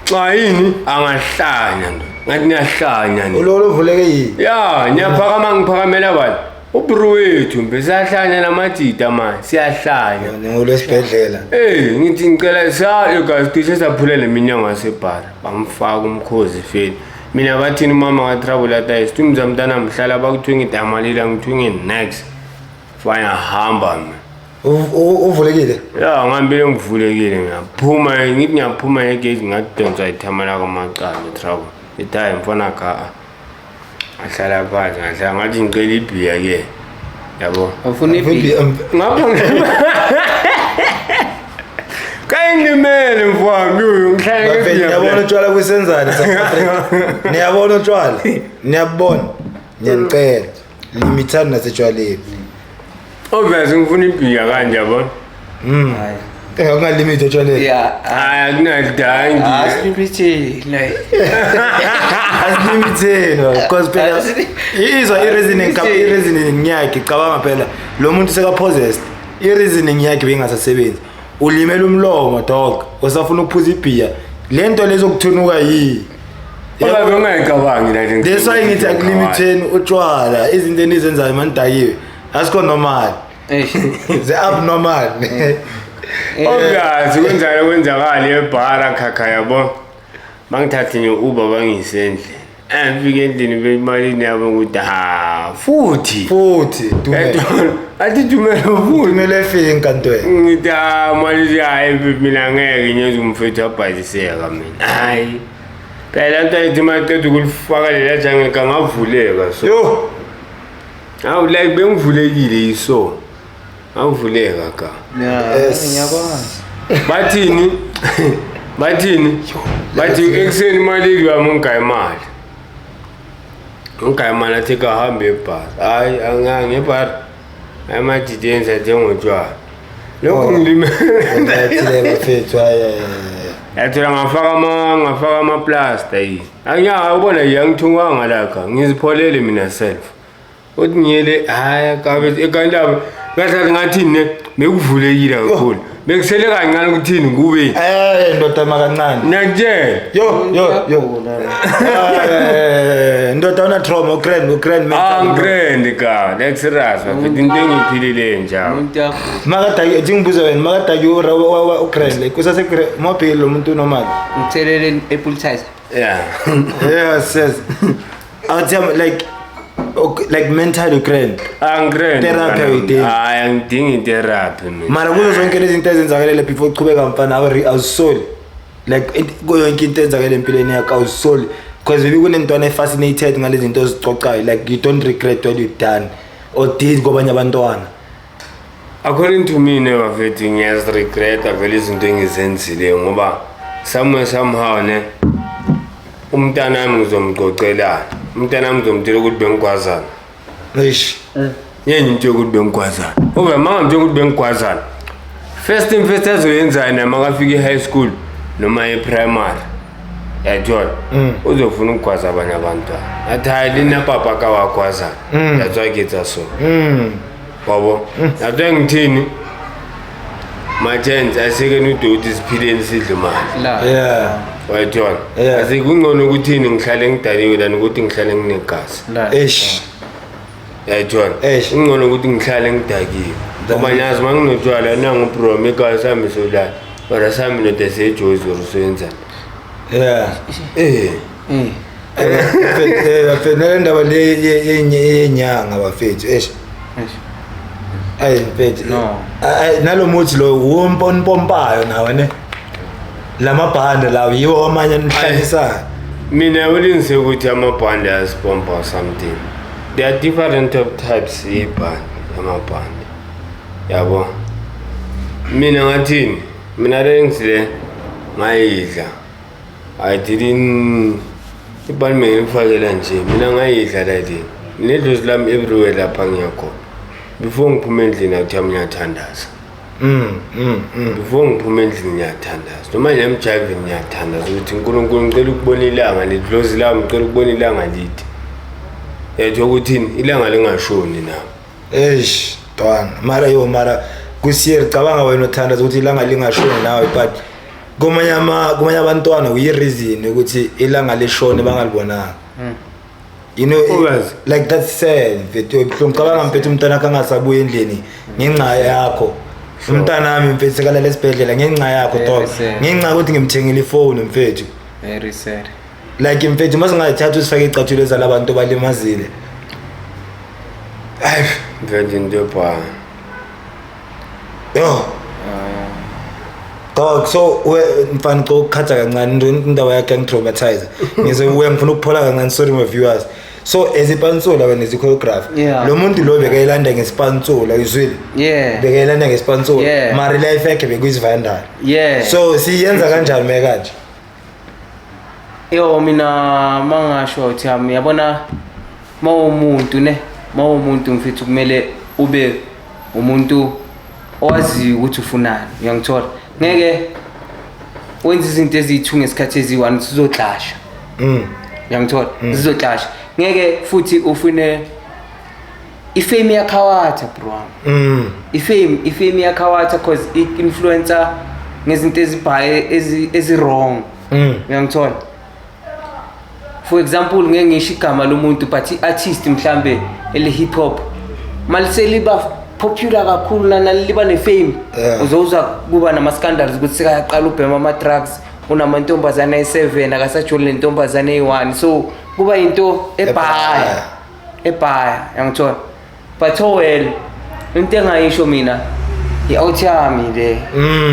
Speaker 2: Xa yini angahlanya ndo. Ngathi niyahlanya ni.
Speaker 1: Ulolo uvuleke yini?
Speaker 2: Ya, ngiyaphakama ngiphakamela bani? Ubru wethu mbe siyahlanya namajita manje, siyahlanya.
Speaker 1: Ngolwesibhedlela.
Speaker 2: Eh, ngithi ngicela sayo guys, cishe saphula leminyango yasebhara. Bamfaka umkhozi feli. Mina bathini umama ka-trouble athi isithumza mntana mhlala bakuthiwe ngidamalile ngithiwe next. Fine hamba mina.
Speaker 1: Uvulekile?
Speaker 2: Ya, ngihambile ngivulekile ngiyaphuma ngithi ngiyaphuma ngegate ngadonsa ithama lakamacala trouble. Ithi hayi mfana ka. Ahlala phansi ngahlala ngathi ngicela ibhiya ke. Yabo.
Speaker 3: Ufuna ibhiya?
Speaker 2: Ngapha kayingimele mfowami uyu ngihlale
Speaker 1: Bafethu, niyabona utshwala kusenzani South Africa? Niyabona utshwala? Niyabona? Ngiyanicela. Limithani nasetshwaleni.
Speaker 2: Obvious ngifuna ibhiya kanje yabo.
Speaker 3: Hayi.
Speaker 1: Ungalimit utshwaleni.
Speaker 3: Yeah.
Speaker 2: Hayi akunadangi.
Speaker 3: Asilimithile.
Speaker 1: Asilimitheni because phela izwa i-reasoning i-reasoning yakhe cabanga phela lo muntu seka possessed i-reasoning yakhe bengasasebenzi. Ulimela umlomo dog usafuna ukuphuza ibhiya. Lento lezokuthunuka yi.
Speaker 2: Ngoba bengayicabangi la nje.
Speaker 1: That's why ngithi akulimitheni utshwala izinto enizenzayo manidakiwe. Asikho normal.
Speaker 3: Eish.
Speaker 1: The abnormal.
Speaker 2: Obvious kwenzakala kwenzakala ebhara khakha yabo. Bangithathe nje Uber bangise endlini. Ngifike endlini bemalini yabo ukuthi ha futhi.
Speaker 1: Futhi dumela.
Speaker 2: Athi dumela futhi.
Speaker 1: Dumela efike enkantweni.
Speaker 2: Ngithi ha mali hayi mina ngeke ngiyeza umfethu abhaliseka mina. Hayi. Phela into ethi maqeda ukulifaka lela jange ngavuleka so.
Speaker 1: Yo.
Speaker 2: Awu like bengivulekile iso. Awuvuleka ka.
Speaker 3: Yeah, ngiyakwazi.
Speaker 2: Bathini? Bathini? Bathi ekuseni imali yami ngigaya imali. Ngigaya imali athi kahambe ebhara. Hayi angange ebhara. Amajidi enza njengotshwala. Lokho ngilimele.
Speaker 1: Ngathile bafethu hayi.
Speaker 2: Yathola ngafaka ama-plaster yi. Angiyaka ubona yi angithungwanga lapha. Ngizipholele mina self. Uthi ngiyele hayi kabe ekanti lapha ngahlala ngathini ne bekuvulekile kakhulu. Bekusele kancane ukuthini kube.
Speaker 1: Eh ndoda makancane.
Speaker 2: Ngiyakutshela.
Speaker 1: Yo yo yo. Ndoda una trauma ugrand ugrand
Speaker 2: Angigrand ka, that's serious bafethu into engiyiphilile njalo.
Speaker 3: Umuntu yakho.
Speaker 1: Makadaki ethi ngibuze wena makadaki ugrand like usase mobile lo muntu normal.
Speaker 3: Ngithelele apple cider.
Speaker 2: Yeah.
Speaker 1: Yes yes. Athi like like mentally grand.
Speaker 2: Angigrand.
Speaker 1: Therapy awuyidingi.
Speaker 2: Hayi angidingi therapy mina.
Speaker 1: Mara kuzo zonke lezi zinto ezenzakalele before uchubeka mfana awusoli. Like kuyo yonke into enzakele empilweni yakho awusoli. Because maybe kunentwana e-fascinated ngalezi zinto ozicocayo like you don't regret what you've done or did kwabanye abantwana.
Speaker 2: According to me ne bafethu ngiyaziregreta vele izinto engizenzile ngoba somewhere somehow ne umntana wami ngizomgcocelana. Umntana wami ngizomtshela ukuthi bengigwazana.
Speaker 1: Eish.
Speaker 2: Yenye into yokuthi bengigwazana. Ngoba mangimtshela ukuthi bengigwazana. First thing first azoyenza yena makafika e-high school noma e-primary. Yathola. Uzofuna ukugwaza abanye abantwana. Athi hayi lina papa ka wagwazana. That's why ke so. Wabo. That's why ngithini? My chance asike nudoti siphileni sidle imali.
Speaker 3: La.
Speaker 1: Yeah.
Speaker 2: Wayithola.
Speaker 1: Yeah.
Speaker 2: Asikungcono ukuthini ngihlale ngidaliwe than ukuthi ngihlale nginegazi.
Speaker 3: La.
Speaker 1: Eish.
Speaker 2: Yayithola.
Speaker 1: Eish.
Speaker 2: Kungcono ukuthi ngihlale ngidakiwe. Ngoba ngiyazi uma nginotshwala nangu bro igazi sami solala. Kodwa sami ndoda sejozi or usuyenzani.
Speaker 1: Yeah.
Speaker 2: Eh.
Speaker 3: Eh.
Speaker 1: Bafethu nale ndaba le yenyanga bafethu. Eish.
Speaker 3: Eish.
Speaker 1: Ayi mfethu.
Speaker 3: No.
Speaker 1: Ayi nalo muthi lo wompompayo nawe ne. Lamabhande lawo yiwo amanye anihlanganisayo.
Speaker 2: Mina ulinse ukuthi amabhande ayasipompa or something. There are different of types yebhande, amabhande. Yabo. Mina ngathini? Mina le ngizile ngayidla. I didn't ibhande ngifakela nje. Mina ngayidla la le. Nedlozi lami everywhere lapha ngiyakhona. Before ngiphume endlini akuthiwa ngiyathandaza. Before ngiphume endlini ngiyathandaza. Noma ngiyamjivini ngiyathandaza ukuthi uNkulunkulu ngicela ukubona ilanga ledlozi lami ngicela ukubona ilanga lide. Yethu ukuthini ilanga lingashoni na.
Speaker 1: Eish, ntwana, mara yo, mara kusiye cabanga wena uthandaza ukuthi ilanga lingashoni nawe, but kumanye abantwana uyi-reason ukuthi ilanga lishone bangalibonanga.
Speaker 2: Uyazi.
Speaker 1: Like, that's sad, mfethu, buhlungu. Cabanga, mfethu, umntwana akhe angasabuya endlini ngenxa yakho. Umntanami, mfethu, sekalala esibhedlela ngenxa yakho,
Speaker 3: Very
Speaker 1: dog.
Speaker 3: sad.
Speaker 1: Ngenxa yokuthi ngimthengile ifoni, mfethu.
Speaker 3: Very sad.
Speaker 1: Like, mfethu, uma singayithatha usifake icathulo zalabantu balimazile. Hayi.
Speaker 2: Mfethu, into ebha.
Speaker 1: Yo. Dog, so we mfana, ukukhatha kancane indaba yakhe yangitraumatize. Ngize uye ngifuna ukuphola kancane, sorry my viewers. So as ipantsula wena, as i-choreographer. Lo muntu lo bekayilanda ngesipantsula, uzwile?
Speaker 3: Yeah.
Speaker 1: Bekayilanda ngesipantsula. Mara life yakhe bekuyisivandala. So siyenza kanjani me kanje?
Speaker 3: Yo, mina mangasho uthi yami, yabona, mawumuntu ne, mawumuntu, mfethu, kumele ube umuntu owaziyo ukuthi ufunani, uyangithola? Ngeke wenze izinto eziyi-two ngesikhathi eziyi-one, sizoclasha. Uyangithola? Sizoclasha. Ngeke futhi ufune ifame yakhawatha, bro wami. Ifame yakhawatha cause i-influencer ngezinto ezibhaye ezi-wrong. Uyangithola? For example, ngeke ngisho igama lomuntu, but i-artist mhlambe ele hip hop maliseliba popular kakhulu naliba ne-fame, uzowuzwa kuba nama-scandals ukuthi sekayaqala ubhema ama-drugs, unamantombazane ayi-7, akasajoli nentombazane eyi-1. So kuba into ebhaya ebhaya, yangithola? But oh well, into engayisho mina, i-out yami le,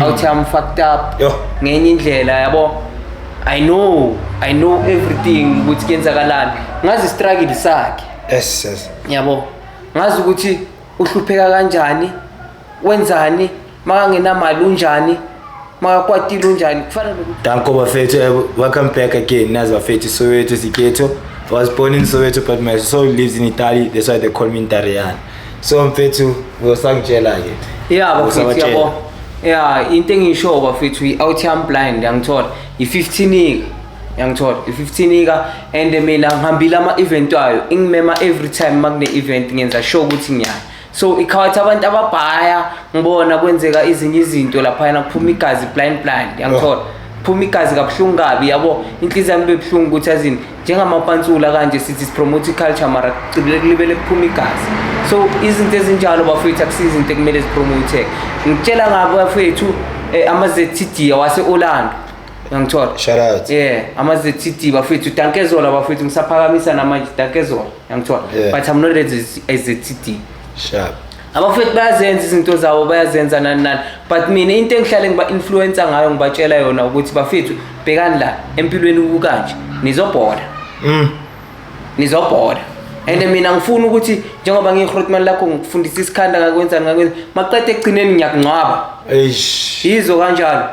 Speaker 3: out yami fucked up
Speaker 1: Yo.
Speaker 3: ngenye indlela, yabo. I know everything ukuthi kuyenzakalani, ngazi istruggle sakhe.
Speaker 1: Yes.
Speaker 3: Yabo, ngazi ukuthi uhlupheka kanjani, wenzani makangenamali, unjani makakwatile, unjani, kufana nokuthi
Speaker 1: Danko bafethu, welcome back again. Nazi bafethu, Soweto Siketo. I was born in Soweto, but my soul lives in Italy. That's why they call me Italian. So mfethu, usangitshela ke.
Speaker 3: Ya, bafethu.
Speaker 1: Usabatshela.
Speaker 3: Yabo, ya, into engisho, bafethu, i-out yami blind, yangithola, i-15 ika, yangithola, i-15 ika, and mina ngihambile ama-event wayo, ingimema every time makune-event, ngenza sure ukuthi ngiyaya. So ikhawatha abantu ababhaya, ngibona kwenzeka ezinye izinto laphayana, kuphuma igazi blind blind, yangithola, phuma igazi kabuhlungu kabi, yabo. Inhliziyo yami ibe buhlungu ukuthi azini njengamapantsula kanje, sithi sipromote i-culture, mara kulibele kuphuma igazi. So izinto ezinjalo, bafethu, akusizo izinto ekumele zipromote. Ngitshela ngabo, bafethu, ama-ZTD wase-Orlando, yangithola?
Speaker 1: Shout out.
Speaker 3: Yeah, ama-ZTD, bafethu, dankezola, bafethu, ngisaphakamisa namanje, dankezola, yangithola?
Speaker 1: Yeah.
Speaker 3: But I'm not a ZTD.
Speaker 1: Sharp.
Speaker 3: Abafethu bayazenza izinto zabo, bayazenza nani nani, but mina into engihlale ngiba-influencer ngayo, ngibatshela yona ukuthi, bafethu, bhekani la empilweni kukanje, nizobhoda. Nizobhoda, and mina ngifuna ukuthi njengoba ngiyihrotman lakho, ngikufundisa isikhanda, ngakwenzani, ngakwenza, maqeda ekugcineni ngiyakungcwaba.
Speaker 1: Eish.
Speaker 3: Yizo kanjalo,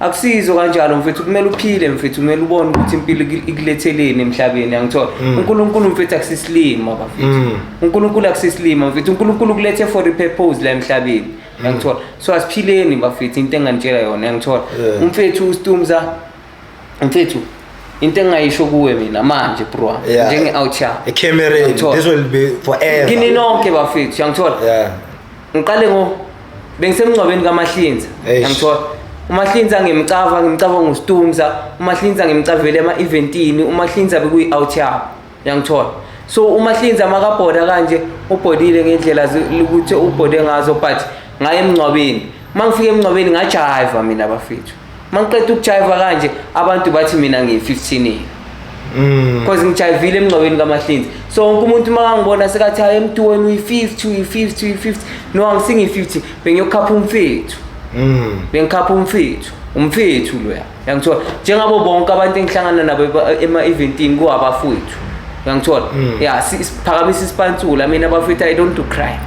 Speaker 3: akusizo kanjalo, mfethu. Kumele uphile, mfethu, kumele ubone ukuthi impilo ikuletheleni emhlabeni, yangithola? UNkulunkulu, mfethu, akusisilima, bafethu. UNkulunkulu akusisilima, mfethu. UNkulunkulu ukulethe for i-purpose la emhlabeni, yangithola? So asiphileni, bafethu, into enganitshela yona, yangithola?
Speaker 1: Yeah.
Speaker 3: Umfethu uStumza, mfethu, into engingayisho kuwe mina manje, bro wami, njenge-out yami.
Speaker 1: Ecamereni.
Speaker 3: Yangithola?
Speaker 1: This will be forever.
Speaker 3: Kini nonke, bafethu, yangithola? Ngiqale ngo bengisemngcwabeni kaMahlinza.
Speaker 1: Eish.
Speaker 3: Yangithola? UMahlinza ngimcava, ngimcava ngoStumza. UMahlinza ngimcavele ema-eventini. UMahlinza bekuyi-out yabo, yangithola? So uMahlinza makabhoda kanje, ubhodile ngendlela ukuthi ubhode ngazo, but ngaye emngcwabeni. Uma ngifika emngcwabeni ngajiva mina, bafethu. Uma ngiqeda ukujiva kanje, abantu bathi mina ngiyi-15. Because ngijayivile emngcwabeni kaMahlinzi. So wonke umuntu uma kangibona sekathi, "Hayi emntu, wena uyi-50, uyi-50, uyi-50." No, angisingiyi-50, bengiyokhapha umfethu. Bengikhapha umfethu, umfethu loya, yangithola? Njengabo bonke abantu engihlangana nabo ema-eventini kuwabafowethu, uyangithola? Ya, siphakamisa isipantsula. Mina, bafethu, I don't do crime.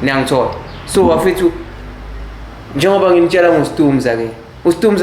Speaker 3: Niyangithola? So bafethu, njengoba ngimtshela ngoStumza ke, uStumza.